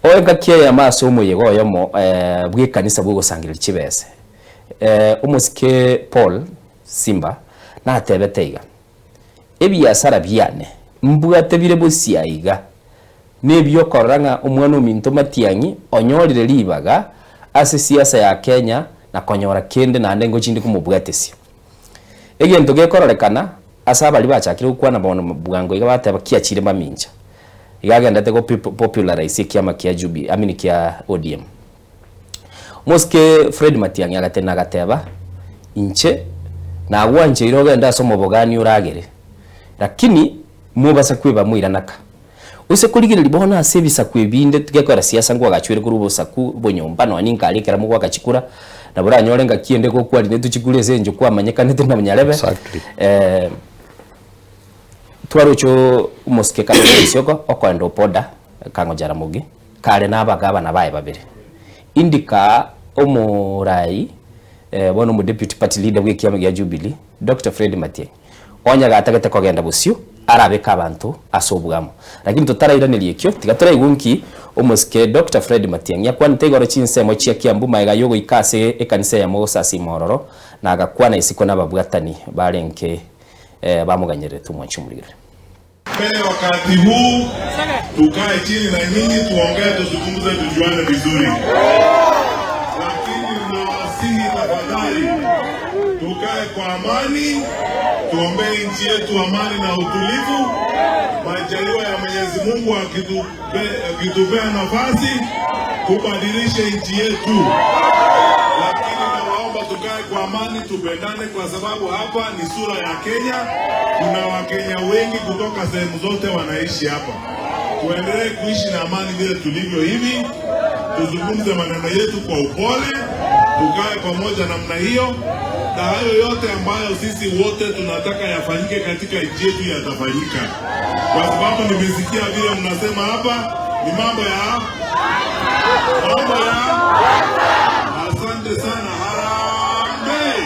O engaki eyemo ase omoyega oyomo eh, bw'ekanisa bw'ogosangereria chibese. Eh, omosike Paul Simba natebete iga, Ebiasara biane mbwate bire bosio aiga, nebiokorora ng'a omwana ominto Matiang'i onyorire ribaga ase siasa ya Kenya na konyora kende naende ngochinde komobwatesia. Egento gekororekana ase abaria bachakire gokwana bono bwango iga bateba kiachire mamincha, iga agendete go popularize ekiama kia Jubi I mean kia ODM. Mosike Fred Matiang'i agatenena agateba, Inche nagwancheire ogende ase omobogani oragere, lakini mobasa kweba moiranaka. Ose korigereria bono ase ebisaku ebinde tigekoera siasa nkwagachwere korwa obosaku bonyomba nonya ninkare ekero mogwaka chikura, nabo oranyore ngaki ende gokwarinetwe chikura ase eng'encho kwamanyekanete na nyarebe. Exactly. Twaroche omosike Kalonzo Musyoka okoenda opoda Kang'o Jaramogi. Kare nabagabana baye babere. Indika omorai bono omo deputy party leader bw'ekiama gia Jubilee, Doctor Fred Matiang'i, onye gatagete kogenda bosio arabeke abanto ase obwamo. Lakini totarairaneria ekio, tiga toraigwe nki omosike Doctor Fred Matiang'i akwanete igoro chinsemo chia Kiambu magega yogoika ase ekanisa eyemo gosasima ororo na agakwana isiko nababwatani barenke bamoganyererete omwanchi omorigereria. Mbele wakati huu tukae chini na nyinyi tuongee, tuzungumze, tujuane vizuri, lakini nawasihi tafadhali, tukae kwa amani, tuombee nchi yetu amani na utulivu. Majaliwa ya Mwenyezi Mungu akitupea nafasi kubadilishe nchi yetu, lakini nawaomba tukae kwa amani, tupendane, kwa sababu hapa ni sura ya Kenya. Kuna Wakenya wengi kutoka sehemu zote wanaishi hapa. Tuendelee kuishi na amani vile tulivyo hivi, tuzungumze maneno yetu kwa upole, tukae pamoja namna hiyo, na hayo yote ambayo sisi wote tunataka yafanyike katika nchi yetu yatafanyika, kwa sababu nimesikia vile mnasema hapa ni mambo ya mambo ya. Asante sana. Harambee!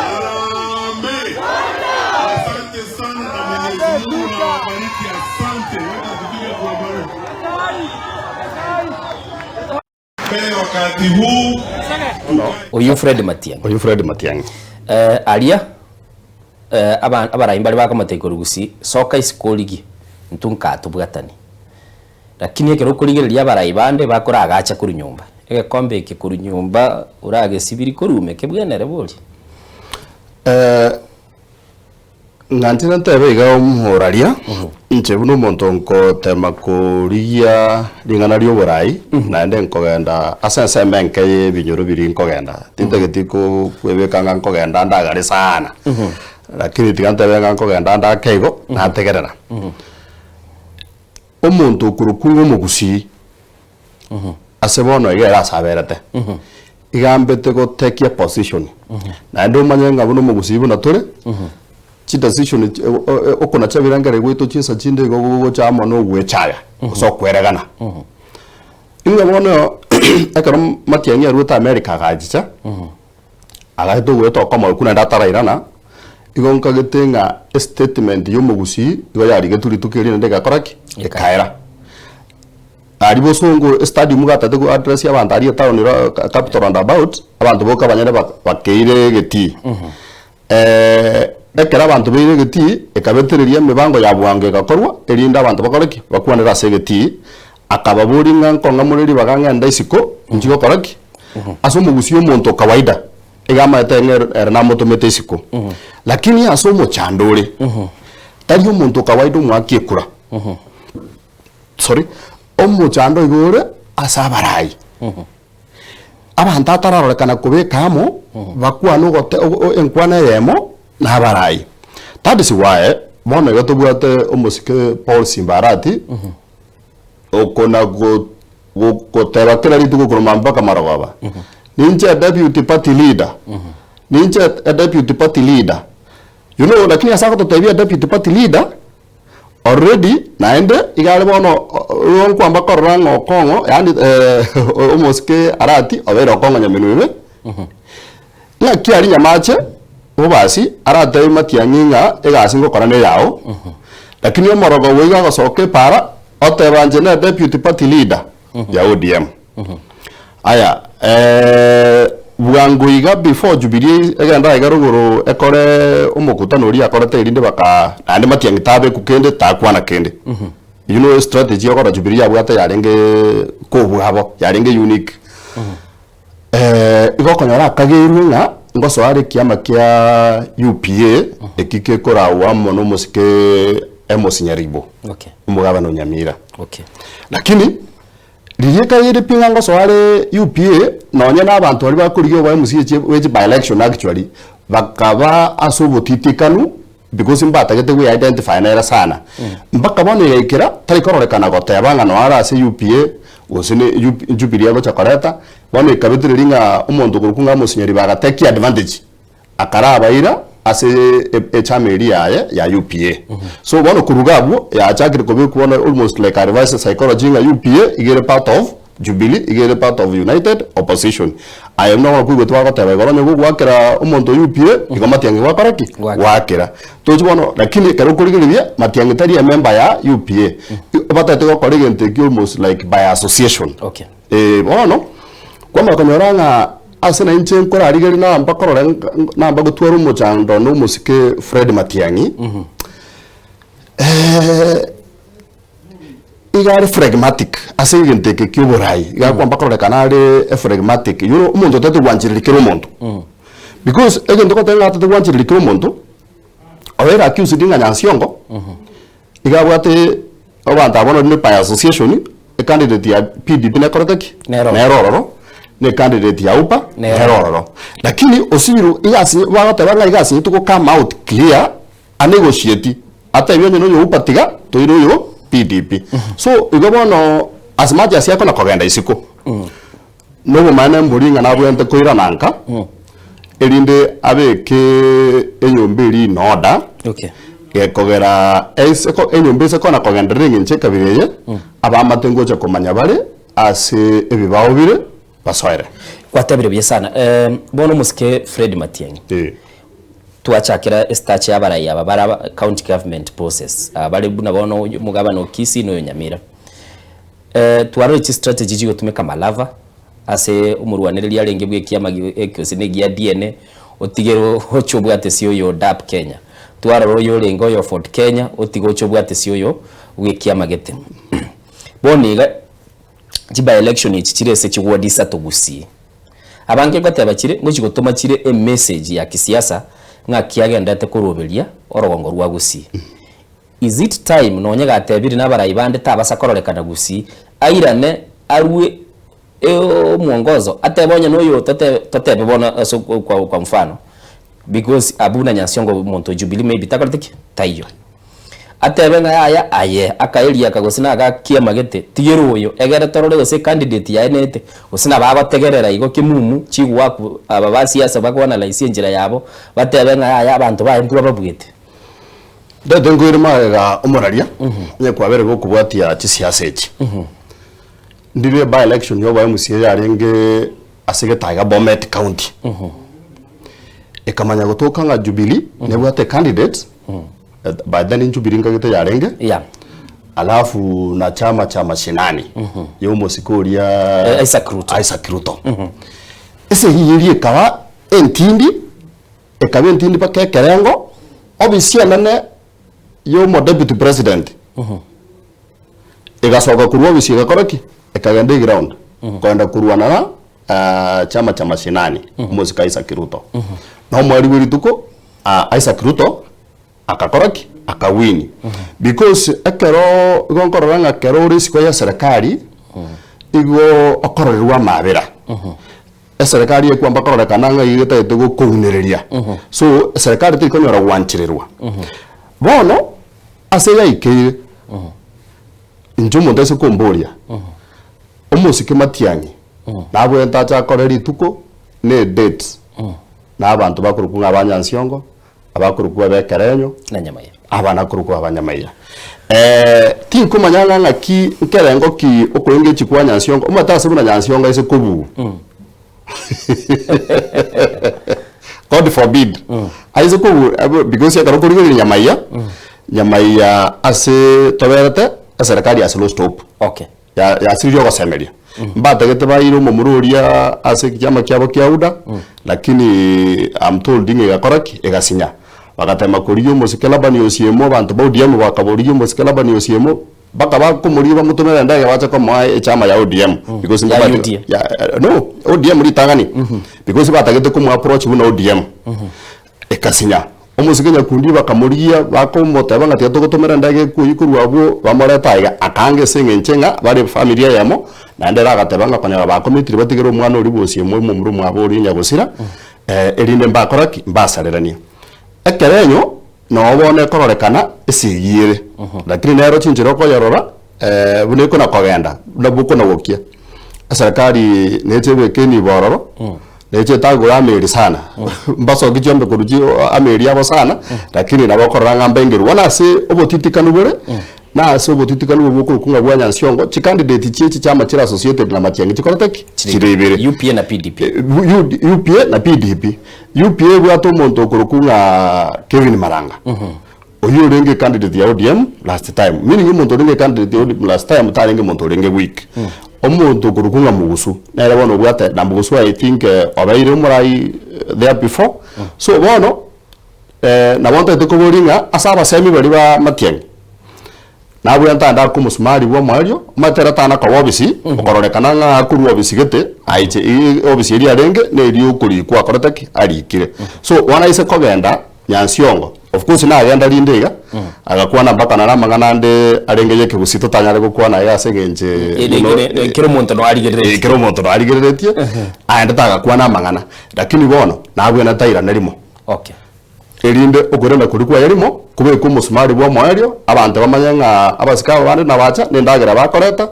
Harambee! Asante sana na Mwenyezi Mungu awabariki. Asante. Wacha tupige kuwabariki. Mbele wakati huu Oyio Fred Matiang'i. Oyio Fred Matiang'i. Eh, aria eh, aba- abarai mbare bakomotebia korwa Gusii, soka isiko origie, intwe nkatobwatani. Lakini ekero okorigereria abarai bande bakoragacha korwa nyomba, egekombe eke korwa nyomba oragesibiri korwa ime kebwenere bori? Ng'a inche ntebe iga omoraria. Inche buna omonto nkotema korigia ring'ana ri'oborai, naende nkogenda ase ensemo enke y'ebinyoro biria nkogenda, tintageti ko kwebeka ng'a nkogenda ndagare sana, lakini tiga ntebe ng'a nkogenda ande ake igo, nategerera. Omonto okorokwa ng'a omogusii, ase bono iga ere ase aberete, iga ambete gotekia position, naende omanye ng'a buna omogusii buna tore, chidecision chi okonacha ebirengererio gwaito chinsa chinde igo gogocha amo na ogwechaya gose okweregana. Ing'a bono ekero Matiang'i aruete America agachicha, agaeta ogoeta okomo okwo naende atarairana, igo nkagete ng'a estatement ya omogusii igo yarigetwe rituko erio naende egakora ki? Ekaera. Aria bosongo estadium gatete go address abanto aria etown ero capital round about, abanto boka abanyene bakeire egetii. Ekero abanto beire egetii, ekabetereria emebango ya bwango egakorwa, erinde abanto bakore ki? Bakwanere ase egetii. Akababoria ng'a nkong'a more ribaga ng'ende isiko, inchi gokora ki? Ase omogusii omonto o kawaida, iga amaete ng'a ere ere namotomete isiko. Lakini ase omochando ore, tari omonto o kawaida omoaki ekura, sorry, omochando iga ore ase abarai. Abanto atararorekana kobeka amo, bakwane ogote enkwana eyemo na abarai. That is why bono iga tobwate omosike Paul Simba Arati, okona go goteba kera rituko korwa mambia mpaka marogoba, ninche deputy party leader, ninche deputy party leader. You know lakini ase agototebia deputy party leader, Already naende iga are bono igo nkwamba korora ng'a Okong'o yaani omosike Arati obeire Okong'o nyaminwa ime, ng'aki aria Nyamache bobasi aratebie Matiang'i ng'a egasi ngokora na eyao, lakini omorogo obo iga agosoka epaara oteba inche ne deputy party leader ya ODM. Aya bwango iga before Jubilee egende aiga rogoro ekore omokutano oria akorete erinde baka naende Matiang'i tabekwa kende takwana kende. You know estrategy okora Jubilee yabwate yarenge kobwabo yarenge unique. Igo okonyora akageirwe ng'a ngosoa are ekiama kia UPA eki kekoragwa amo na omosike Amos Nyaribo Okay. omogabana o Nyamira. Okay. Lakini Riria ekageire pi ng'a ngosoa are UPA, nonye na abanto baria bakorigia oba MCA chi bwe chi by election actually, bakaba ase obotitikanu because mbatagete gwe identify nere sana. Mpaka bono egaikera, tari kororekana goteba ng'a noare ase UPA, gose ne UP Jubilee agocha koreta, bono ekabetereria ng'a omonto okorokwa ng'a Amos Nyaribo agatake advantage. Akarabaira ase echama eria yaye ya UPA. So bono korwa iga abwo yachakire kobekwa bono almost like a reverse psychology ng'a UPA iga ere part of Jubilee, iga ere part of United Opposition. Aye buna bono koigwete bagoteba igoro onye gogoakera omonto UPA, igo Matiang'i gwakora ki? Goakera. Tochi bono lakini ekero okorigereria Matiang'i tari emember ya UPA. Batagete gokora egento ekio almost like by association. Okay. Ee, bono kwamanya konyora ng'a ase nainche nkorarigereria namba korora namba gotwara omochando na omosike Fred Matiang'i, iga are phlegmatic ase egento eke kia oborai, iga akwamba kororekana are ephlegmatic, you know omonto otagete gwanchereria kera omonto. Because egento ogoteba ng'a atagete gwanchereria kera omonto, obeire accused ng'a Nyansiongo, Iga abwate abanto abwo nonye by association, ecandidate ya PDP nekorete ki? Nero. Nero ororo, na ecandidate ya UPA Nero. nero ororo. Lakini osibiru iga ase bagoteba ng'a iga ase to come out clear anegotiate atebie onye noyo UPA tiga toire oyo PDP. So igo bono as much as akona kogenda isiko, nobomaene mbori ng'a nabwenerete koirana nka, erinde abeke enyomba eria in order, Okay. Gekogera ase ko enyomba ase kona kogenderera engencho ekabira eye, abaamate ngocha komanya bare ase ebibao bire basoere. Gwatebire buya sana. Eh, bono omosike Fred Matiang'i. Eh. Twachakera estache y'abarai aba bare aba county government bosses aba bare buna bono oyo omogabana o Kisii na oyo Nyamira. Eh, twarorire chistrategy chigotumeka Malava ase omorwanereria arenge bwa ekiama gose na egia DNA, otigere oche obwate ase oyo o DAP Kenya. Twarora oyo orenge oyo o Ford Kenya, otige oche obwate ase oyo bwa ekiama gete. Bono iga, chi by election echi chire ase chiward isato gusii. Abange ngoteba chire, ngochi gotoma chire emessage ya kisiasa ng'aki agenderete koroberia orogongo rwa gusii. Is it time nonye gatebire nabarai bande tabasa kororekana gusii airane arue omwongozo atebe onye noyo tote totebe bono ase kwa kwa mfano because abwo buna Nyansiongo omonto o Jubilee maybe takoreti ki? Taiyo. Atebe ng'a yaya aye akaeria aka gose nagakia amagete tigera oyo egere torore gose ecandidate yaye nete gose nabo agotegerera igo kimumu chigwaku aba ba siasa bago analyse enchera yabo batebe ng'a yaya abanto baye ntwe bababuete. Ndete nkoire magega omoraria, onye kwabere gokobwatia chisiasa echi. Ndire by election yoba MCA yarenge ase getaiga Bomet County. Ekamanya gotoka ng'a Jubilee nebwate candidate, by then Jubilee nkagete yarenge, Yeah. alafu na chama cha mashinani ya omosike oria Eh, Isaac Ruto. Isaac Ruto. Ase eyio eria ekaba entindi Ekaba entindi mpaka ekerengo, ofisi enene y'omo deputy president egasoka korwa ofisi egakora ki? Ekagenda eground kogenda korwana na chama cha mashinani omosike Isaac Ruto. Na omweri bwe rituko Isaac Ruto akakora ki? Akawini. Because ekero igo nkorora ng'a ekero ore isiko ya serikali igo okororerwa amabera. Eserekari ekwamba kororekana ng'a iga etagete gokounereria. So, eserekari teri konyora gwanchererwa. Bono, ase yaikeire, inche omonto aise komboria, omosike Matiang'i, nabwenerete ache akore rituko na edate, na abanto bakorokwa ng'a abanyansiongo, abakorokwa abekerenyo, Na Nyamaiya. aba nakorokwa abanyamaiya. Tinkomanya ng'a ng'aki nkerengo ki okoengechi kwa Nyansiongo, omanyete ase buna Nyansiongo aise kobugwa. God forbid. Aise kobugwa because ekero okorigereria Nyamaiya, Nyamaiya ase toberete, eserekari has lost hope. Okay. Ya- yasiririe ogosemeria mbatagete baire omomura oria ase ekiama kiabo kia UDA lakini I'm told ng'a egakora ki egasinya bagatema korigia omosike Labani Osiemo abanto ba ODM bakaborigia omosike Labani Osiemo mpaka bakomorigia bamotomere endege bache komoa echama ya ODM because Ya mbabate- UDA. ya, no ODM ritang'ani because batagete komo approach buna ODM Ekasinya. Omosike nyakundi bakamorigia, bakomoteba ng'a tiga togotomera endagera ekwo korwa abwo, bamorete aiga. Akaanga ase eng'encho ng'a bare efamiri eyemo, naende ere agateba ng'a konyora bakomitire batigere omwana oria bw'osiemo omomura omwabo oria nyagosira, erinde mbakora ki? Mbasareranie. Ekerenyo noo bono ekororekana esegi ere, lakini nero chinchera okoyorora buna ekona kogenda, buna bokona gokia. Eserekari neche ebeke enibo ororo, neche etagore ameri sana, mbasoki chiombe korwa chi ameri abo sana, lakini nabo okorora ng'a mbaingerwe. Bono ase obotitikanu bore, na ase obotitikanu obwo bokorokwa ng'a bwa Nyansiongo, chicandidate chie chichama chire associated na Matiang'i chikorete ki? Chire ibere. UPA na PDP. UPA na PDP. UPA ebwate omonto okorokwa ng'a Kevin Maranga. Oyio orenge candidate ya ODM last time, meaning omonto orenge candidate ya ODM last time tarenge monto orenge weak. Omonto okorokwa ng'a Mugusu, nere bono obwate, na Mugusu I think obeire omorai there before. So bono, nabo ntagete koboria ng'a ase abasemi baria ba Matiang'i, nabwo ntagende ake omosumari bwa omoerio, omanyete ere tana koba obisi, okororekana ng'a akorwa obisi gete, aiche obisi eria arenge, na eria okorikwa akorete ki? Arikire. So bono aise kogenda. Nyansiongo, of course nagenda rinde iga, agakwana mpaka naro amang'ana ande arenge ya ekegusii totanyare gokwana iga ase eng'encho Ere- kera omonto no arigereretie. Kera omonto no arigereretie, aendete agakwana amang'ana, lakini bono nabwenerete airane rimo. Okay. Erinde okorenda koria kwaye rimo, kobekwe omosumari bwa omoerio, abanto bamanye ng'a abasike aba bande nabacha, na endagera bakoreta,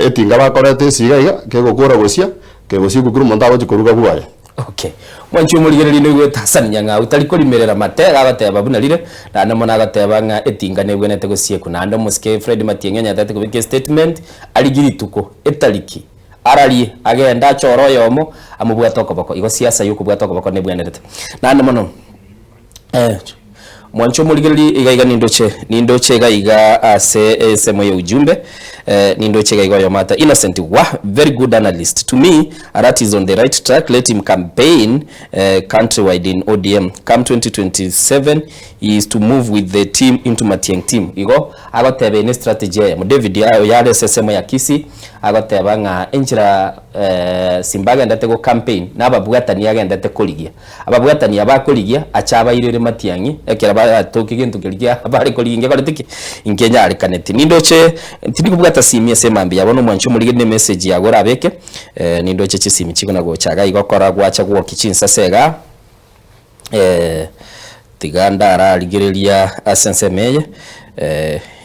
etinga bakoreta ase iga iga, kegokora gosia, kegosiekwa kera omonto agochia koruga bwoye. Okay. Mwanchi omorigereria noigwete Hassan Nyang'au tari korimerera mate agoteba buna rire naende mono agoteba ng'a etinga nebwenerete gosiekwa naende omosike Fred Matiang'i onye atagete kobeka estatement arigie rituko etariki ararie agende achore oyomo amobwate okoboko igo siasa yokobwata okoboko nebwenerete naende mono eh Mwanche omorigereria iga iga nindoche, nindoche iga iga ase ensemo ya ujumbe eh, nindoche iga iga oyomo ata Innocent wah very good analyst to me Arati is on the right track let him campaign eh, countrywide in ODM come 2027 he is to move with the team into Matiang team igo agoteba eye ne strategy eyemo David oyo are ase ensemo ya Kisii agoteba ng'a enchera eh, Simba agendete go campaign na ababwatani agendete korigia Ababwatani aba akorigia ache abairere matiang'i ekero. Atoke gento keria kia bare korigia ngekorete ki? Nkenyarekaneti. Nindoche tindi kobwata simi ase emambia bono omwanchi omorigeri ne emessage yago orabeke, nindoche chisimi chikona gocha iga igo kora gwacha gwokia chinsase igaa. Tiga ndararigereria ase ensemo eye,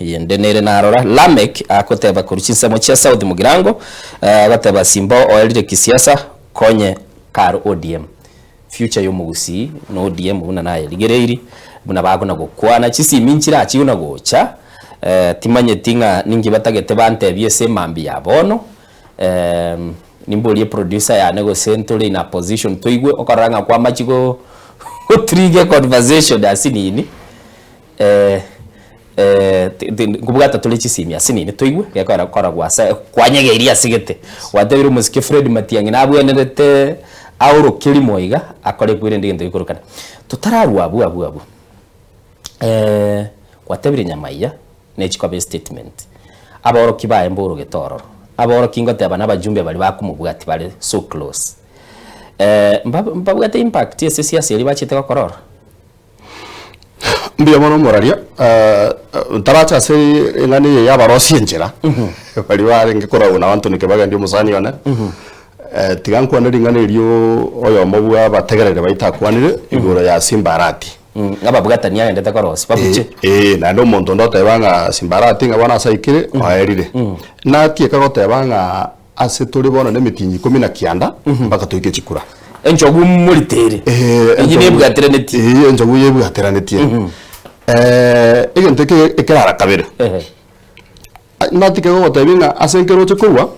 eyende nere narora, Lameck agoteba korwa chinsemo chia South Mugirango, agoteba Simba oerire kisiasa konye kare ODM. Future ya omogusii na ODM buna nayerigereiri, buna bakona gokwana, chisimi nchirachi buna gocha, timanyeti ng'a ninki batagete bantebie ase emambia ya bono. Nimborie producer yane gose ntore in a position toigwe okorora ng'a kwamachi go gotrigger econversation ase nini nkobwata tore chisimi ase nini toigwe gekogera kora gwasa kwanyegeirie ase gete. Gwatebire omosike Fred Matiang'i nabwenerete aorokie rimo iga akore kwerende egento gekorokana. Totararwa abwo abwo abwo gwatebire nyamaiya. ne chikoba estatement. Aborokia baye mborogete ororo. Aborokia ngoteba na abajumbe baria bakomobwatia bare so close. Mba mbabwate impact ase esiasa eria bachete gokora ororo? Mbuya mono omoraria, ntaracha ase eng'ana eye ya abarosia enchera, baria barenge koragwa na Anthony Kibagendi omosani one, tiga nkwane ring'ana erio oyomo bwa abategereri baito akwanire igoro ya Simba Arati. Ababwatani agendete korosia babuche. Ee, naende omonto onde oteba ng'a Simbarati ng'a bono ase aikire, oerire. Natieka goteba ng'a ase tore bono na emitinyi ikomi na kianda, mpaka toike chikura. Enchogu moritere. Ee, Eyio nebwateranetie. Ee, enchogu yebwateranetie. Egento eke ekerara kabere, Ehe. natike gogotebia ng'a ase nkeroche korwa,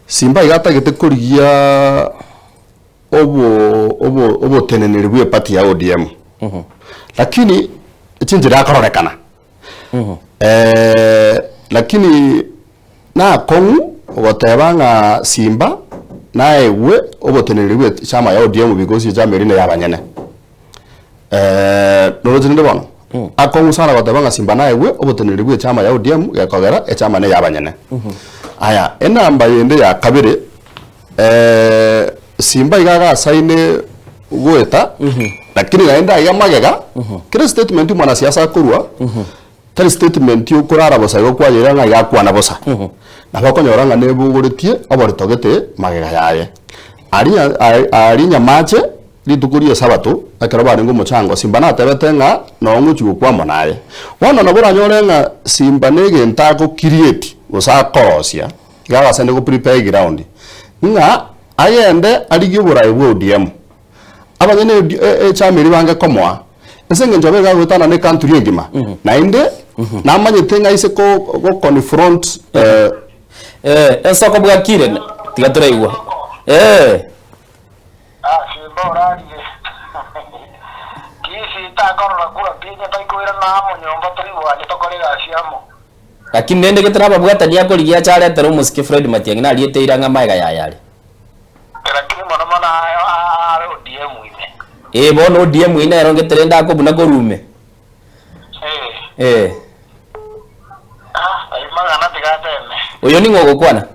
Simba iga atagete korigia obo obo oboteneneri bwe party ya ODM lakini chinchera akororekana lakini nakong'u goteba ng'a Simba naegwe oboteneneri bwe chama ya ODM because echama eria neya abanyene. Noroche rende bono akong'u sana goteba ng'a Simba naegwe oboteneneri bwe echama ya ODM gekogera echama neya abanyene. Aya enamba yende ya kabere. Simba iga agasaine goeta, lakini naende aiga magega, kera statement mwanasiasa akorwa, tari statement okorara bosa igo kwayera ng'a iga akwana bosa. Nabo okonyora ng'a nebogoretie oborito gete magega yaye. Aria aria Nyamache, rituko ria esabato, ekero barenge omochango, Simba natebete ng'a noo ngochia gokwa amo naye. Bono nabo oranyore ng'a Simba na egento ago create gose akorosia, Iga agasende go prepare eground ng'a agende arigie oboraai bwa ODM. Abanyene echama eria bange komoa, ase eng'encho abe iga agoetana na ecountry engima, naende namanyete ng'a ase ko go confront Eh, ensoko bwakire, tiga toraigwa. Eh. Ase mborarire, Kisii takorora kura pi onye taikoirana amo nyomba toigwane tokore egasi amo. Lakini rende gete nababwatani akorigia ache aretere omosike Fred Matiang'i nariete eira ng'a magega yaye are. Lakini mono mono are ODM ime. Ee bono ODM eye nero ngete rende akobuna korwa ime. Ee. Ee. Ah, ayio magana tiga ateme. Oyo ning'o ogokwana?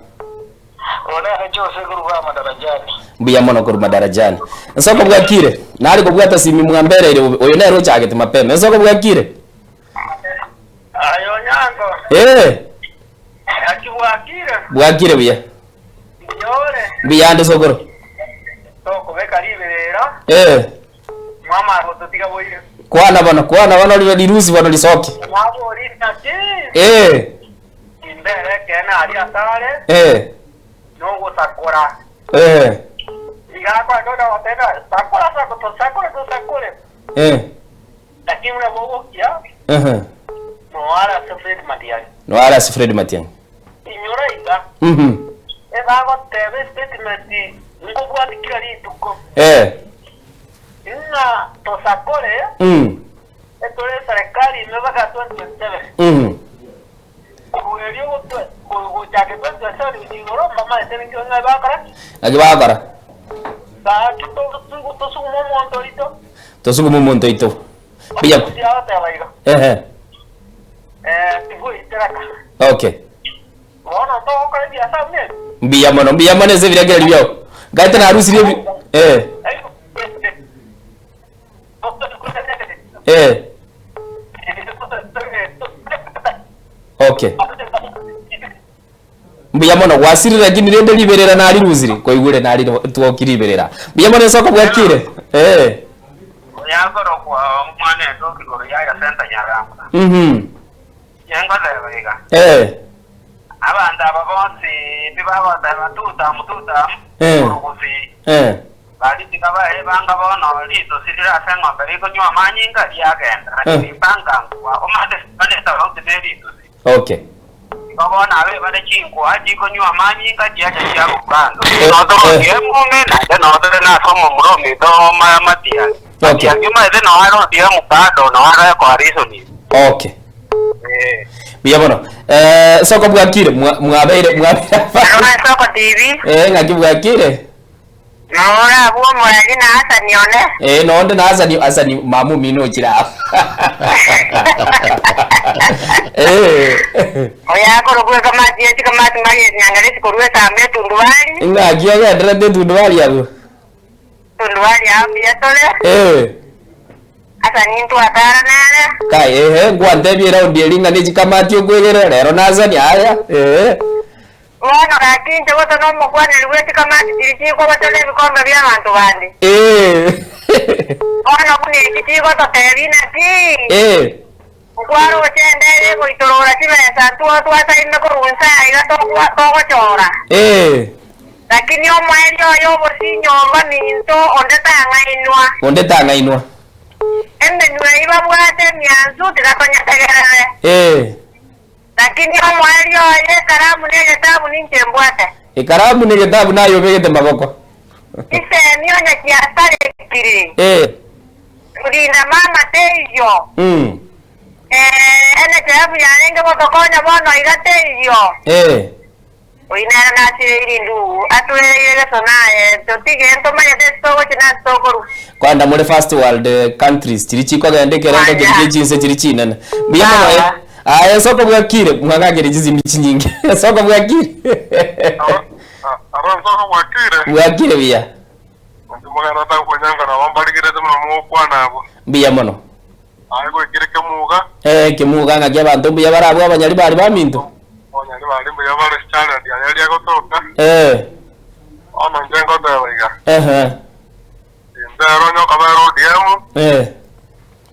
Oyo nere Jose korwa Madarajani. Mbuya mono korwa Madarajani. Ensoko bwakire? Nare kobwata simi mwambereire bobe. Oyo nere ochagete mapema. Ensoko bwakire? Aye Onyango, Ee, naki bwakire? bwakire buya. Mbuya ore? Mbuya ande sokoro. Tokobeka riberera, Ee, mwamara gototiga boire. kwana bono, kwana bono rire rirusi bono risoke. Mwaboria naki? Ee, Imbere ekeene aria asare, ee, nogosakora. ee, Iga akoenda onde agoteba, Sakora, sakora, tosakore, tosakore. ee, Lakini buna bogokia, ehe. noare ase Fred Matiang'i. Noare ase Fred Matiang'i. Inyora iga, Mhm. ebagoteba estatement nkobwati kila rituko, Ee. ng'a tosakore, Mm. etore eserekari ime mpaka 2027. Mhm. Korwa erio gotwe- go- gochaka 2027 gochia igoro, mbamaete ninki ng'a bakora ki? Naki bagokora? Gaki to- to- tosugume omonto oito. Tosugume omonto oito. Mbuya. Omokusi agoteba iga, Ehe. eh, tigoitereka. Okay. Bono togokora ebiasara buna ebi. Mbuya mono, mbuya mono ase ebirengererio biao. Ngaete narusirie ebi eh. Eh. Okay. Mbuya mono gwasirire lakini rende riberera narirusiri koigure nariro twoki riberera. Mbuya mono ensoko bwakire. Eh. Oyakorokwa omwana endoki igoro ya Yasenta Nyaramba. Mhm. Inche ngoteba iga, Eh. abanto aba bonsi tibagoteba Tutamu, Tutamu, Eh. korwa gusii. Eh. Baria tikabae banga bono ritosi rire ase eng'ombe rikonywa amanyinga, riagenda, Eh. na ribanga nkwa. Omanyete bane etofauti ne ritosi. Okay. Igo bono abe bare chinkwa chikonywa amanyinga chiacha chiagokando. Eh, Notorogie eh. emume naende notore nase omomura ominto matiang'i. Okay. Matiang'i omanyete noo are ODM bado noo are coalition. Okay. Eh. Buya bono. Eh, soko bwakire mwa- mwabeire mwabeire Aro Soko TV, Eh, ng'aki bwakire? noro abwo omorari na Hasani one. Eh, nonde na Hasani Hasani mamu mino ochire aba. Eh. Oyakorokwa ekamati ye chikamati Mariet Nyangaresi korwa esamba etundubari. Ng'aki ogenderete etundubari abwo? Tundubari aa mbuya tore. Eh. Hasani ntwatara nere. Kai ehe ngwantebie eround eri ng'a ne chikamati okwegera rero na Hasani aya. Eh. Bono gaki inche gose nomokwaneri bwe chikamati chiria chikogochora ebikombe bi'abanto bande. Bono buna echi chigototebia inaki? Nkwaroche endege egoitorora chibesa ntwo twasaime korwa inse aiga togochora. Lakini omoerio oye obosie nyomba minto onde tang'ainwa. Onde tang'ainwa. Emenwa eyio babwate emiansu tiga tonyetegerere. Lakini omoerio oye ekaramu na egetabu ninche mbwate. Ekaramu na egetabu naye obegete maboko. Chisemi onye chiasarekire. Rinda mama teiyo. Ee, NHIF yarenge gotokonya bono iga teiyo. Oyio nere nasibeire indugu, atuereire egeso naye, totige ntomanyete ase togochia na ase tokorwa. Kwanda more first world countries chiri chikogenda ekerengo keri kie chinse chiri chinene. Mbuya mono eh. Aye soko bwakire mwagakire chisimi chinyinge. Soko bwakire. Aro nsoko bwakire. Bwakire buya. Inche mogenda tagokonyanga nabo mbarigerete buna mogokwana abwo. Mbuya mono. Aye goikire kemuga. Eh kemuga ng'aki abanto mbuya barabwo abanyari bari baminto. Abanyari bari mbuya bare standard yaye eria egotoka. Eh. Bono inche ngoteba iga. Ehe. Inche ero onye okobera ODM. Eh.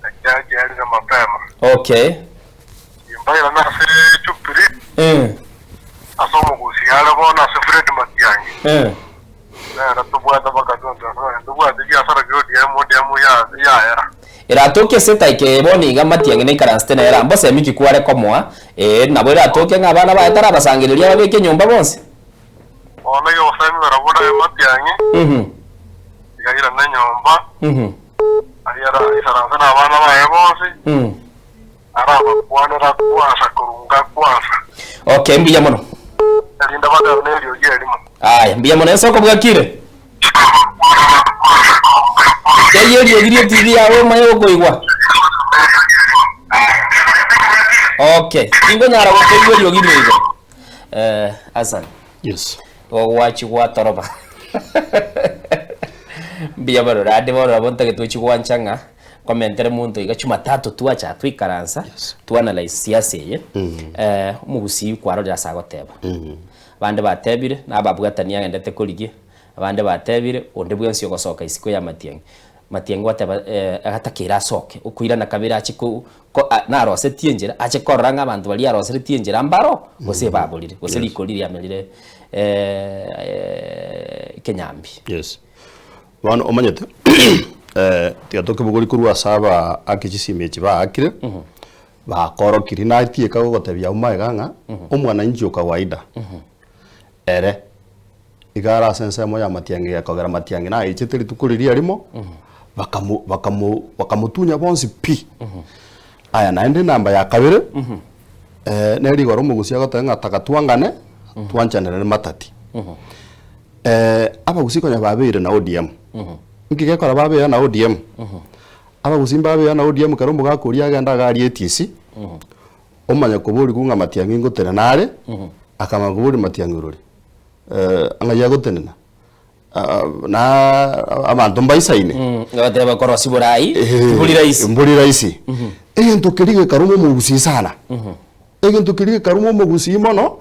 Ekiagera kiarire mapema. Okay. Imbairane ase Jubilee. Eh. Ase omogusi are bono ase Fred Matiang'i. Eh. Nere tobwate mpaka 2027 ntobwati biasara bia ODM, ODM yaera. Eratoke ase etaika eye bono iga Matiang'i naikaransete nere amo bosemi ki kware komoa, ee, nabo eratoke ng'a abana baye tarabasangereria ababeke nyomba bonsi. Bono iga obosemi barabwo naye Matiang'i, iga airane nyomba, aria aisaranse nabana baye bonsi, arabakwanere akwasa korunga akwasa. Okay, mbuya mono. Erinde batebe neriogi erimo. Aya, mbuya mono ensoko bwakire. Teiyo eriogi rie TV yago omanye gokoigwa. Okay, tingonyara gokoigwa eriogi rie igo. Eh, Hassan. Yes. Gogwachi gwatoroba. Mbuya mono naende bono nabo ntagete ochi gwancha ng'a Komentere monto iga Jumatatu twacha twaikaransa twa analyze siasa eye eh, omogusii kwarorire ase agoteba. Abande batebire na ababwatani agendete korigia, abande batebire onde bwensi ogosoka isiko ya Matiang'i. Matiang'i gwateba eh, agatakeire asoke, okoirana kabere ache ko ko narosetie enchera ache korora ng'a abanto baria aroseretie enchera mbaro gose baborire gose rikori riamerire ekenyambi. Yes. Bono omanyete tiga tokebogori korwa ase aba ake chisimi echi baakire, bakorokirie natieka gogotebia abwo magega ng'a omwananchi o kawaida ere iga are ase ensemo ya matiang'i gekogera matiang'i naichete rituko riria erimo bakamu bakamu bakamotunya bonsi pi. Aya naende enamba ya kabere nere igoro omogusia agoteba ng'a taka twangane twanchanere matati. Abagusii konya babeire na ODM. Nki gekora babeire na ODM? Abagusii mbabeire na ODM kero omogaka oria agenda agarie etisi, omanya koborigwa ng'a Matiang'i ngotenena are, akamanya koboria Matiang'i orori, ng'ai agotenena? Na abanto mbaisaine. Agateba korosia borai, tibori rahisi. Mbori rahisi. Egento keria gekaruma omogusii sana. Egento keria gekaruma omogusii mono,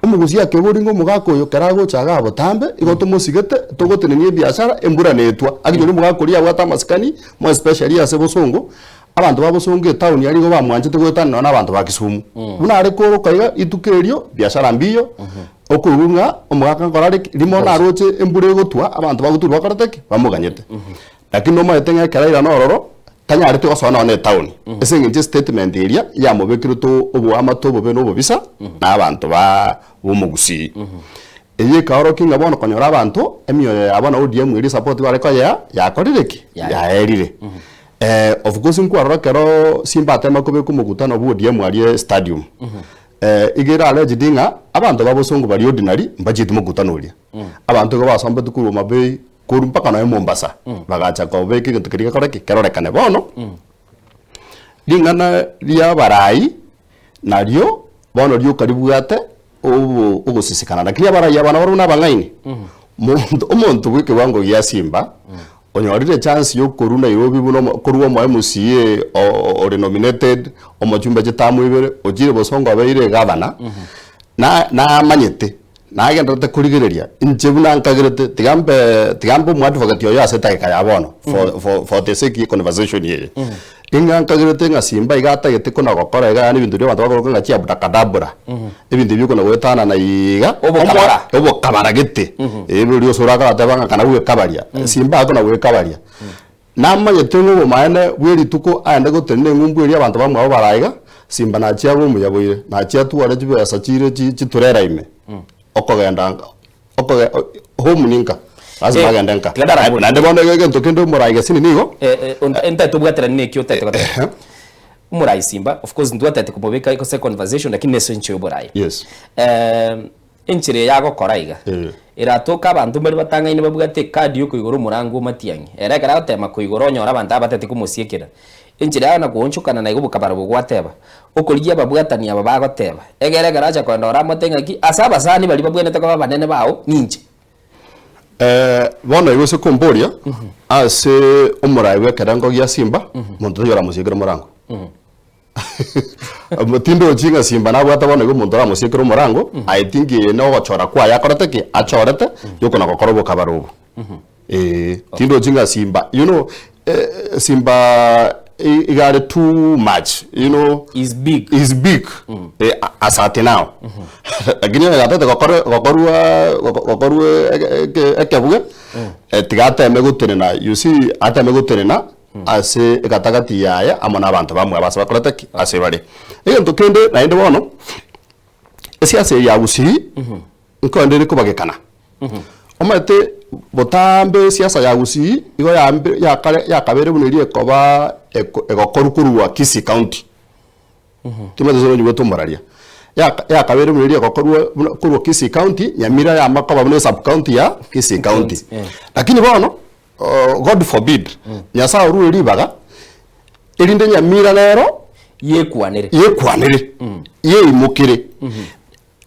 omogusii akeboria ng'a omogaka oyo kera agocha iga botambe, igo tomosigete, togotenenia ebiasara, embura netwa. Aginyore omogaka oria abwate amasikani, more especially ase bosongo, abanto ba bosongo etown aria igo bamwanchete goetania nonya na abanto ba Kisumu. Buna are koroka iga, rituko erio, biashara mbiyo, okoigwa ng'a omogaka nkora are ki, rimo naroche embura egotwa, abanto bagoturwa bakorete ki? Bamoganyete. Lakini nomanyete ng'a ekero airana ororo, tanyareti gosoa nonya na etaoni, ase eng'encho estatement eria yamobekerete oboamate obobe na obobisa na abanto ba b'omogusii. Eyio ekaorokia ng'a bono konyora abanto emioyo yabo na ODM eria esapoti bare koyea yakorire ki? Yaerire. Of course nkwarora ekero Simba atema kobeka omokutano bwa ODM aria estadium, iga ere alleged ng'a abanto ba bosongo baria ordinary mbachieti mokutano oria. Abanto igo basombetwe korwa Homa Bay, korwa mpaka nonya Mombasa, bagacha kobeka egento keria gekore ki? Kerorekane. Bono, ring'ana ria abarai nario bono rioka ribwate obo ogosisikana, lakini abarai aba nabarabwo nabang'aini. Monto omonto bwa ekewango gia Simba, onyorire echance ya okorwa Nairobi buna omo korwa omo MCA o- ore nominated, omochumbe chitamu ibere, ochire bosongo obeire egavana, na namanyete. Nagendererete korigereria, inche buna nkagerete, tiga mbe tiga mbe omoadvocate oyo ase edageka ya bono, for for for the sake ye conversation eye. Ing'a nkagerete ng'a Simba iga atagete kona gokora iga yaani ebinto biria abanto bakoroka ng'a chiabracadabra, ebinto ebio okona goetanana iga, Obokabara. obokabara gete, eh riria ase orakateba ng'a kana gwekabaria, Simba akona gwekabaria. Namanyete ng'a obomaene bwe rituko aende gotenena eng'umbu eria abanto bamwabo bare aiga, Simba nachie abe omuya boire, nachie atware chibesa chire chi chiturera ime, okogenda nka okoge home ninka, lazima Eh, agende nka. tiga ndaraborie. Naende bono iga egento kende omorai gesini nigo, Eh, eh, onta- ntagete obwaterani na ekio otagete goteba. Omorai Simba, of course ntwatagete komobeka ase econversation lakini nase enchera y'oborai. Yes. Enchera eye agokora iga, eratoke abanto mbare batang'aine babwate ekadi y'okoigora omorango o matiang'i. Ere ekero agoteema koigora onyore abanto abatete komosiekera. Enchera yaye na koonchokana na igo bokabarabwo gwateba, Okorigia ababwatani aba bagoteba. Egere ekero acha koenda ore amote ng'aki, ase abasani baria babwenerete koba abanene bao ninche. Bono igo ase komboria, ase omorai bw'ekerengo gia Simba, monto taiyo oramosiekere omorango. Tindochi ng'a Simba nabwate bono iga omonto oramosiekere omorango, I think eye nogochora kwaye akorete ki? Achorete, yokona gokora obokabara obo. Eeh, tindochi ng'a Simba, you know, Simba iga are too much, you know, Is big. is big eh, as at now. Lakini onye gatete gokore gokorwa gokorwa eke ekebwe, tiga ateme gotenena, you see, ateme gotenena. Ase egatagati yaye amo nabanto bamwabo ase bakorete ki? Ase bare. Egento kende naende bono, esiasa eye ya Gusii, nkoende ere kobagekana. Omanyete botambe esiasa ya Gusii, igo yambe yakare yakabeire buna eria ekoba eko egokorwa korwa Kisii County. Timanyeti gose nonyigwete omoraria. Yaka yakabeire buna eria egokorwa buna korwa Kisii County, Nyamira yama koba buna esub county ya Kisii County. Lakini bono. God forbid, Nyasae orure ribaga, erinde Nyamira nero Yekwanere. yekwanere, yeimokere,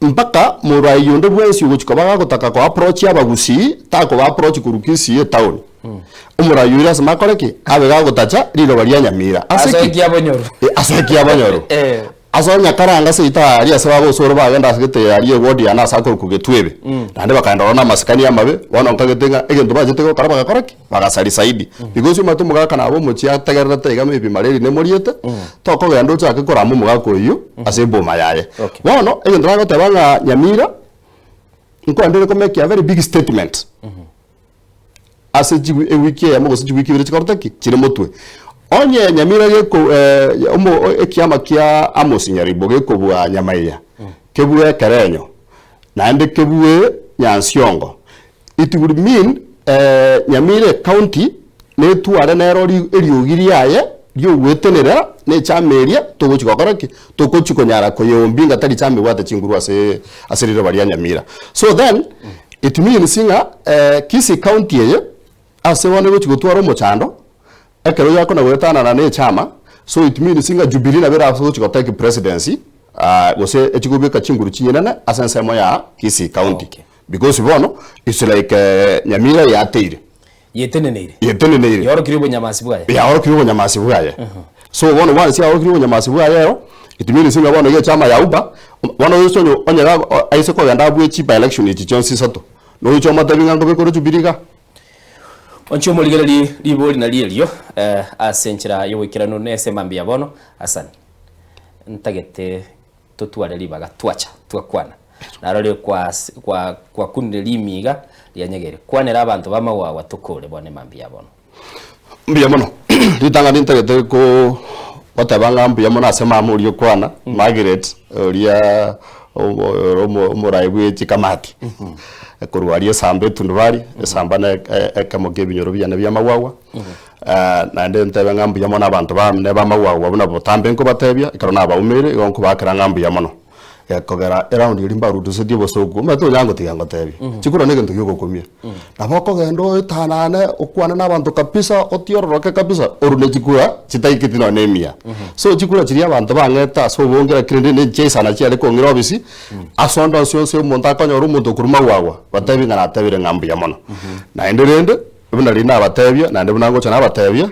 mpaka morai onde bwensi ogochia koba gagotaka ko approach abagusii, takoba approach korwa Kisii etown. Omorai oria lasima akore ki? Abe gagotacha riroba ria Nyamira. Ase Asoe ki? Kiabonyoru. Eh, asoe Kiabonyoru. Eh. Ase onyakaranga ase ita aria ase bagosoro bagenda ase gete aria eward yane ase akorokwa Getwebe, naende bakaenda ororo namasikani amabe, bono nkagete ng'a egento bachete gokora bagakora ki? Bagasaria zaidi. Because omanyete omogaka nabo omochie ategererete iga maybe malaria nemoriete, tokogenda ochake korama omogaka oyio ase eboma yaye. Okay. Bono, egento nagoteba ng'a Nyamira, nkoendereria ko make a very big statement. Ase chiwi ewiki eyemo gose chiwiki ibere chikorete ki? Chire motwe. Onye nyamira geko omo ekiama kia Amos Nyaribo gekobua Nyamaiya, kebue Ekerenyo, naende kebue Nyansiongo, it would mean Nyamira ecounty netware nero ri eriogi riaye riogwetenera na echama eria togochi gokora ki? Togochi konyara koyeombia ng'a tari chama ebwate chinguru ase ase riroba ria Nyamira. So then, It means ng'a Kisii county eye ase bono egochi gotwara omochando ekero yakona goetanana na echama so it means ng'a Jubilee nabo erase gochi go take presidency gose echi kobeka chinguru chinyenene ase ensemo ya Kisii county Okay. because bono it's like Nyamira yateire Yeteneneire. yeteneneire Yaorokirie obonyamasi bwaye. yaorokirie obonyamasi bwaye. So bono bwansi aorokire obonyamasi bwaye ero, it means ng'a bono iga echama ya uba, bono gose onye onye aise kogenda abue chi by election echi chionsi isato, nogocha omotebi ng'a nkobekore Jubilee igaa. Onche omorigererie ribori nario erio, ase enchera y'ogoikeranu nese mambia bono, Hassan, ntagete totware ribaga twacha twakwana. Narorire kwa kwa kwakunire rimiga rianyegere. Kwanera abanto b'amagwagwa tokore bono emambia bono. Mbuya mono. Ritang'ani ntagete ko goteba ng'a mbuya mono ase mama oria okwana, Margaret, oria omo omorai bwe chikamati, korwa aria esamba etundubari, esamba na ekemo kia ebinyoro biane bia amagwagwa, naende ntebe ng'a mbuya mono abanto bane ba amagwagwa buna botambe nkobatebia, ekero nabaumeire igo nkobaakera ng'a mbuya mono. Gekogera eraundi eria mbarudusetie obosooku, omanyete onye ngotiga ngotebie, chikura negento giogokumia. Nabo okogenda oetanane, okwane na abanto kabisa, otiororoke kabisa, orune chikura chitaiketi nonya na emia. So chikura chiria abanto bang'ete ase obonge lakini rende nchiaisana chiare kong'ira obisi, ase onde onsi onsi omonto akonyora omonto okorwa magwagwa, batebi ng'a natebire ng'a mbuya mono. Naende rende, buna riria nabatebia, naende buna ngocha nabatebia,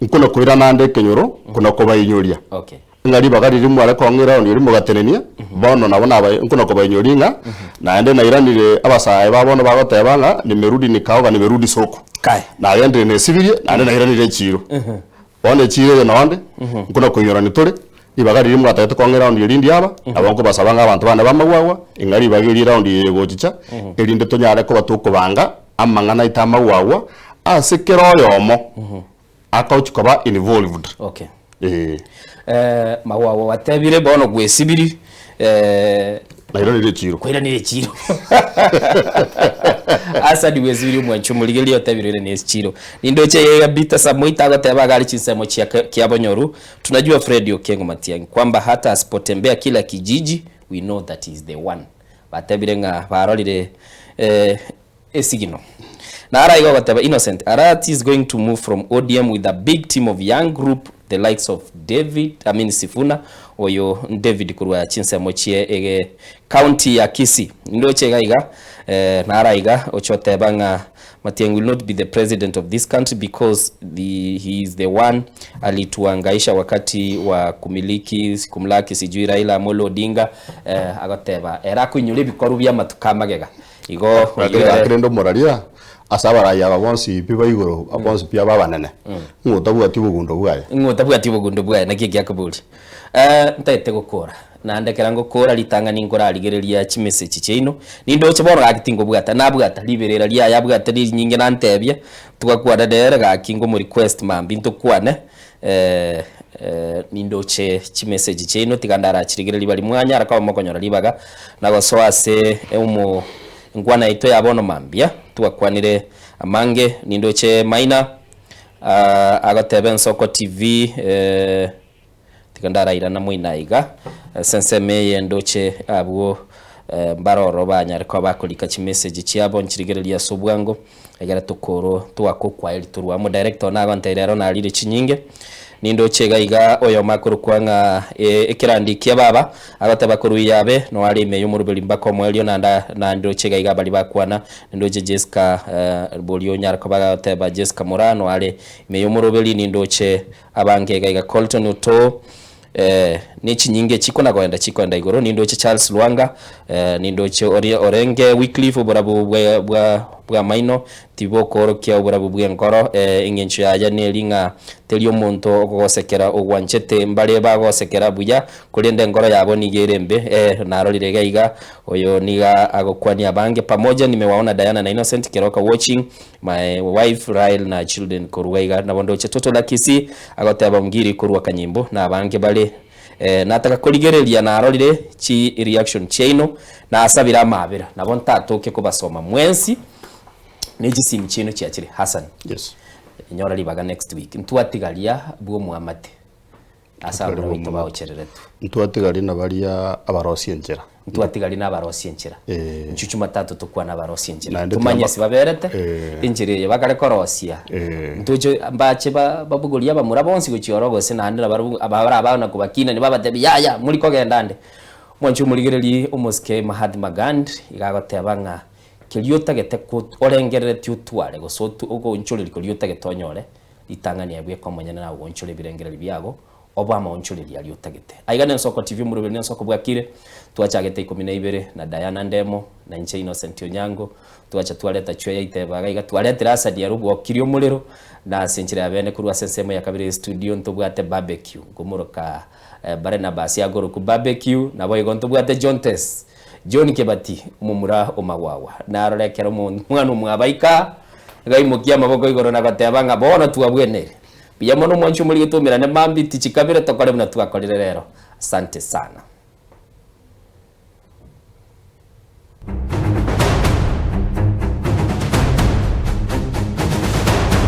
nkona koirana ande ekenyoro, nkona kobainyoria. Okay. Ng'a ribaga riria mware kong'ira onde oria mogatenenia, bono nabo naba nkona kobainyoria ng'a naende nairanire abasae ba bono bagoteba ng'a nimerudi nikaoga nimerudi soko. Kae. Nagendire nesibirie naende nairanire echiiro. Bono echiiro eye nonde, nkona koinyorania tore, ribaga riria mwatagete kong'ira raundi eria ndiaba, nabo nkobasaba ng'a abanto bane b'amagwagwa, ing'a ribaga eria eraundi eye egochicha, erinde tonyare koba tokobanga amang'ana aito amagwagwa, ase kera oyomo akochi koba involved. Okay. Ee. Eh, magwagwa gwatebire bono gwesibiri eh, Nairanire echiro. kwairanire echiro Asadi gwesibiri omwanchi omorigereria otebire oirane echiro nindoche yega Peter Samoita agoteba agare chinsemo chia Kiabonyoru tunajua Fred Okengo Matiang'i kwamba hata asipotembea kila kijiji we know that he is the one batebire ng'a barorire eh, Esigino. Naro aiga ogoteba Innocent Arati is going to move from ODM with a big team of young group the likes of David I mean Sifuna oyo David korwa chinsemo chie ege county ya Kisii. Ndoche iga iga eh, naro aiga oche oteba ng'a Matiang'i will not be the president of this country because the, he is the one alituangaisha wakati wa kumiliki kumlaki sijui Raila Amolo Odinga eh, agoteba ere akoinyora ebikoru bia amatuko amagega Igo Lakini oyio gaki ere rende omoraria, ase abarai aba bonsi pi ba igoro, bonsi pi aba abanene, ng'o otabwati obogundo bwaye? Ng'o otabwati obogundo bwaye? Naki eki akoboria. Eh, ntaete gokora. Naende ekero ngokora ritang'ani nkorarigereria chimessage chiaino, nindoche bono gaki tingobwata, nabwata riberera riaye abwate rinyinge nantebia, twakwana nere gaki nkomo request mambia ntokwane, eh, eh, nindoche chimessage chiaino tiga ndarachirigereria baria mwanyara koba mokonyora ribaga, nagosoa ase omo enkwana yaito ya bono mambia, twakwanire amange, nindoche Maina, ah, agoteba Ensoko TV, eh, tiga ndarairana moino aiga, ase ensemo eye ndoche abwo mbare ororo banyare koba bakorika chimessage chiabo nchirigererie ase obwango, egere tokoro twake okwaeri torwe amo. Director one agontebia rero narire chinyinge, nindoche iga iga oyomo akorokwa ng'a ekerandi kia baba, agoteba korwa Iyabe, noyo are ime y'omoroberi mpaka omoerio naende nandoche iga iga baria bakwana, nindoche Jesca boria onyare koba agoteba Jesca Moraa noyo are ime y'omoroberi, nindoche Abange iga iga Colton Otoo, eh, ne chinyinga echi kona goenda chikoenda igoro, nindoche Charles Lwanga, eh, nindoche oria orenge Wycliffe oborabu bwa bwa bw'amaino tibokoorokia oborabu bw'enkoro, eh, eng'encho yaye neri ng'a teri omonto okogosekera ogwanchete, mbare bagosekera buya, korende enkoro yabo nigo ere embe, eh, narorire iga iga, oyo niga agokwania abange pamoja nimewaona Diana na Innocent Keroka watching. My wife Rael na children korwa iga nabo ndoche Toto Lakisi agoteba Ongiri korwa Kanyimbo na abange bare eh, nataka korigereria narorire chi reaction chiaino nasabire amabera nabo ntatoke kobasoma mwensi ne chisimu chiaino chiachire Hassan Yes. nyora ribaga next week ntwatigaria bw'omoamate. Ase abamura baito baochereretwe. Ntwatigari na baria abarosia enchera. Ntwatigari na abarosia enchera. Eh. Inchuo Jumatatu tokwane abarosia enchera. Naende Tomanye tiga ase baberete, Eh. enchera eye bakare korosia. Eh. Ntoche mbache ba- babogorie abamura bonsi gochia ororo gose naende nabarabwo abare abana kobakinani babatebie yaya mori kogenda ande. Mwanche omorigererie omosike Mahatma Gandhi iga agoteba ng'a keria otagete ko orengereretie otware gose otu ogoonchoreria koria otagete onyore, Ritang'ani abwo ekomonyene na ogoonchora ebirengererio biago. Obe amaonchoreria aria otagete. Aiga nensoko TV omoroberi nensoko bwakire, twachagete ikomi na ibere na Diana Ndemo, na inche Innocent Onyango, twacha twareta chwe yaiteba iga iga, twaretire Asadi aro bwokirie omorero, na ase enchera ya bene korwa ase ensemo ya kabere ye studio ntobwate barbecue, nkomoroka Barnabas agorokwa barbecue, naboigo ntobwate Jontes, John Kebati, omomura o Magwagwa. Narora ekero omwana omwabaika, iga aimokia amaboko igoro na goteba ng'a bono twabwenire. Mbuya mono mwanche omorigete omerane mambia tichikabere tokore buna twakorire rero. Asante sana.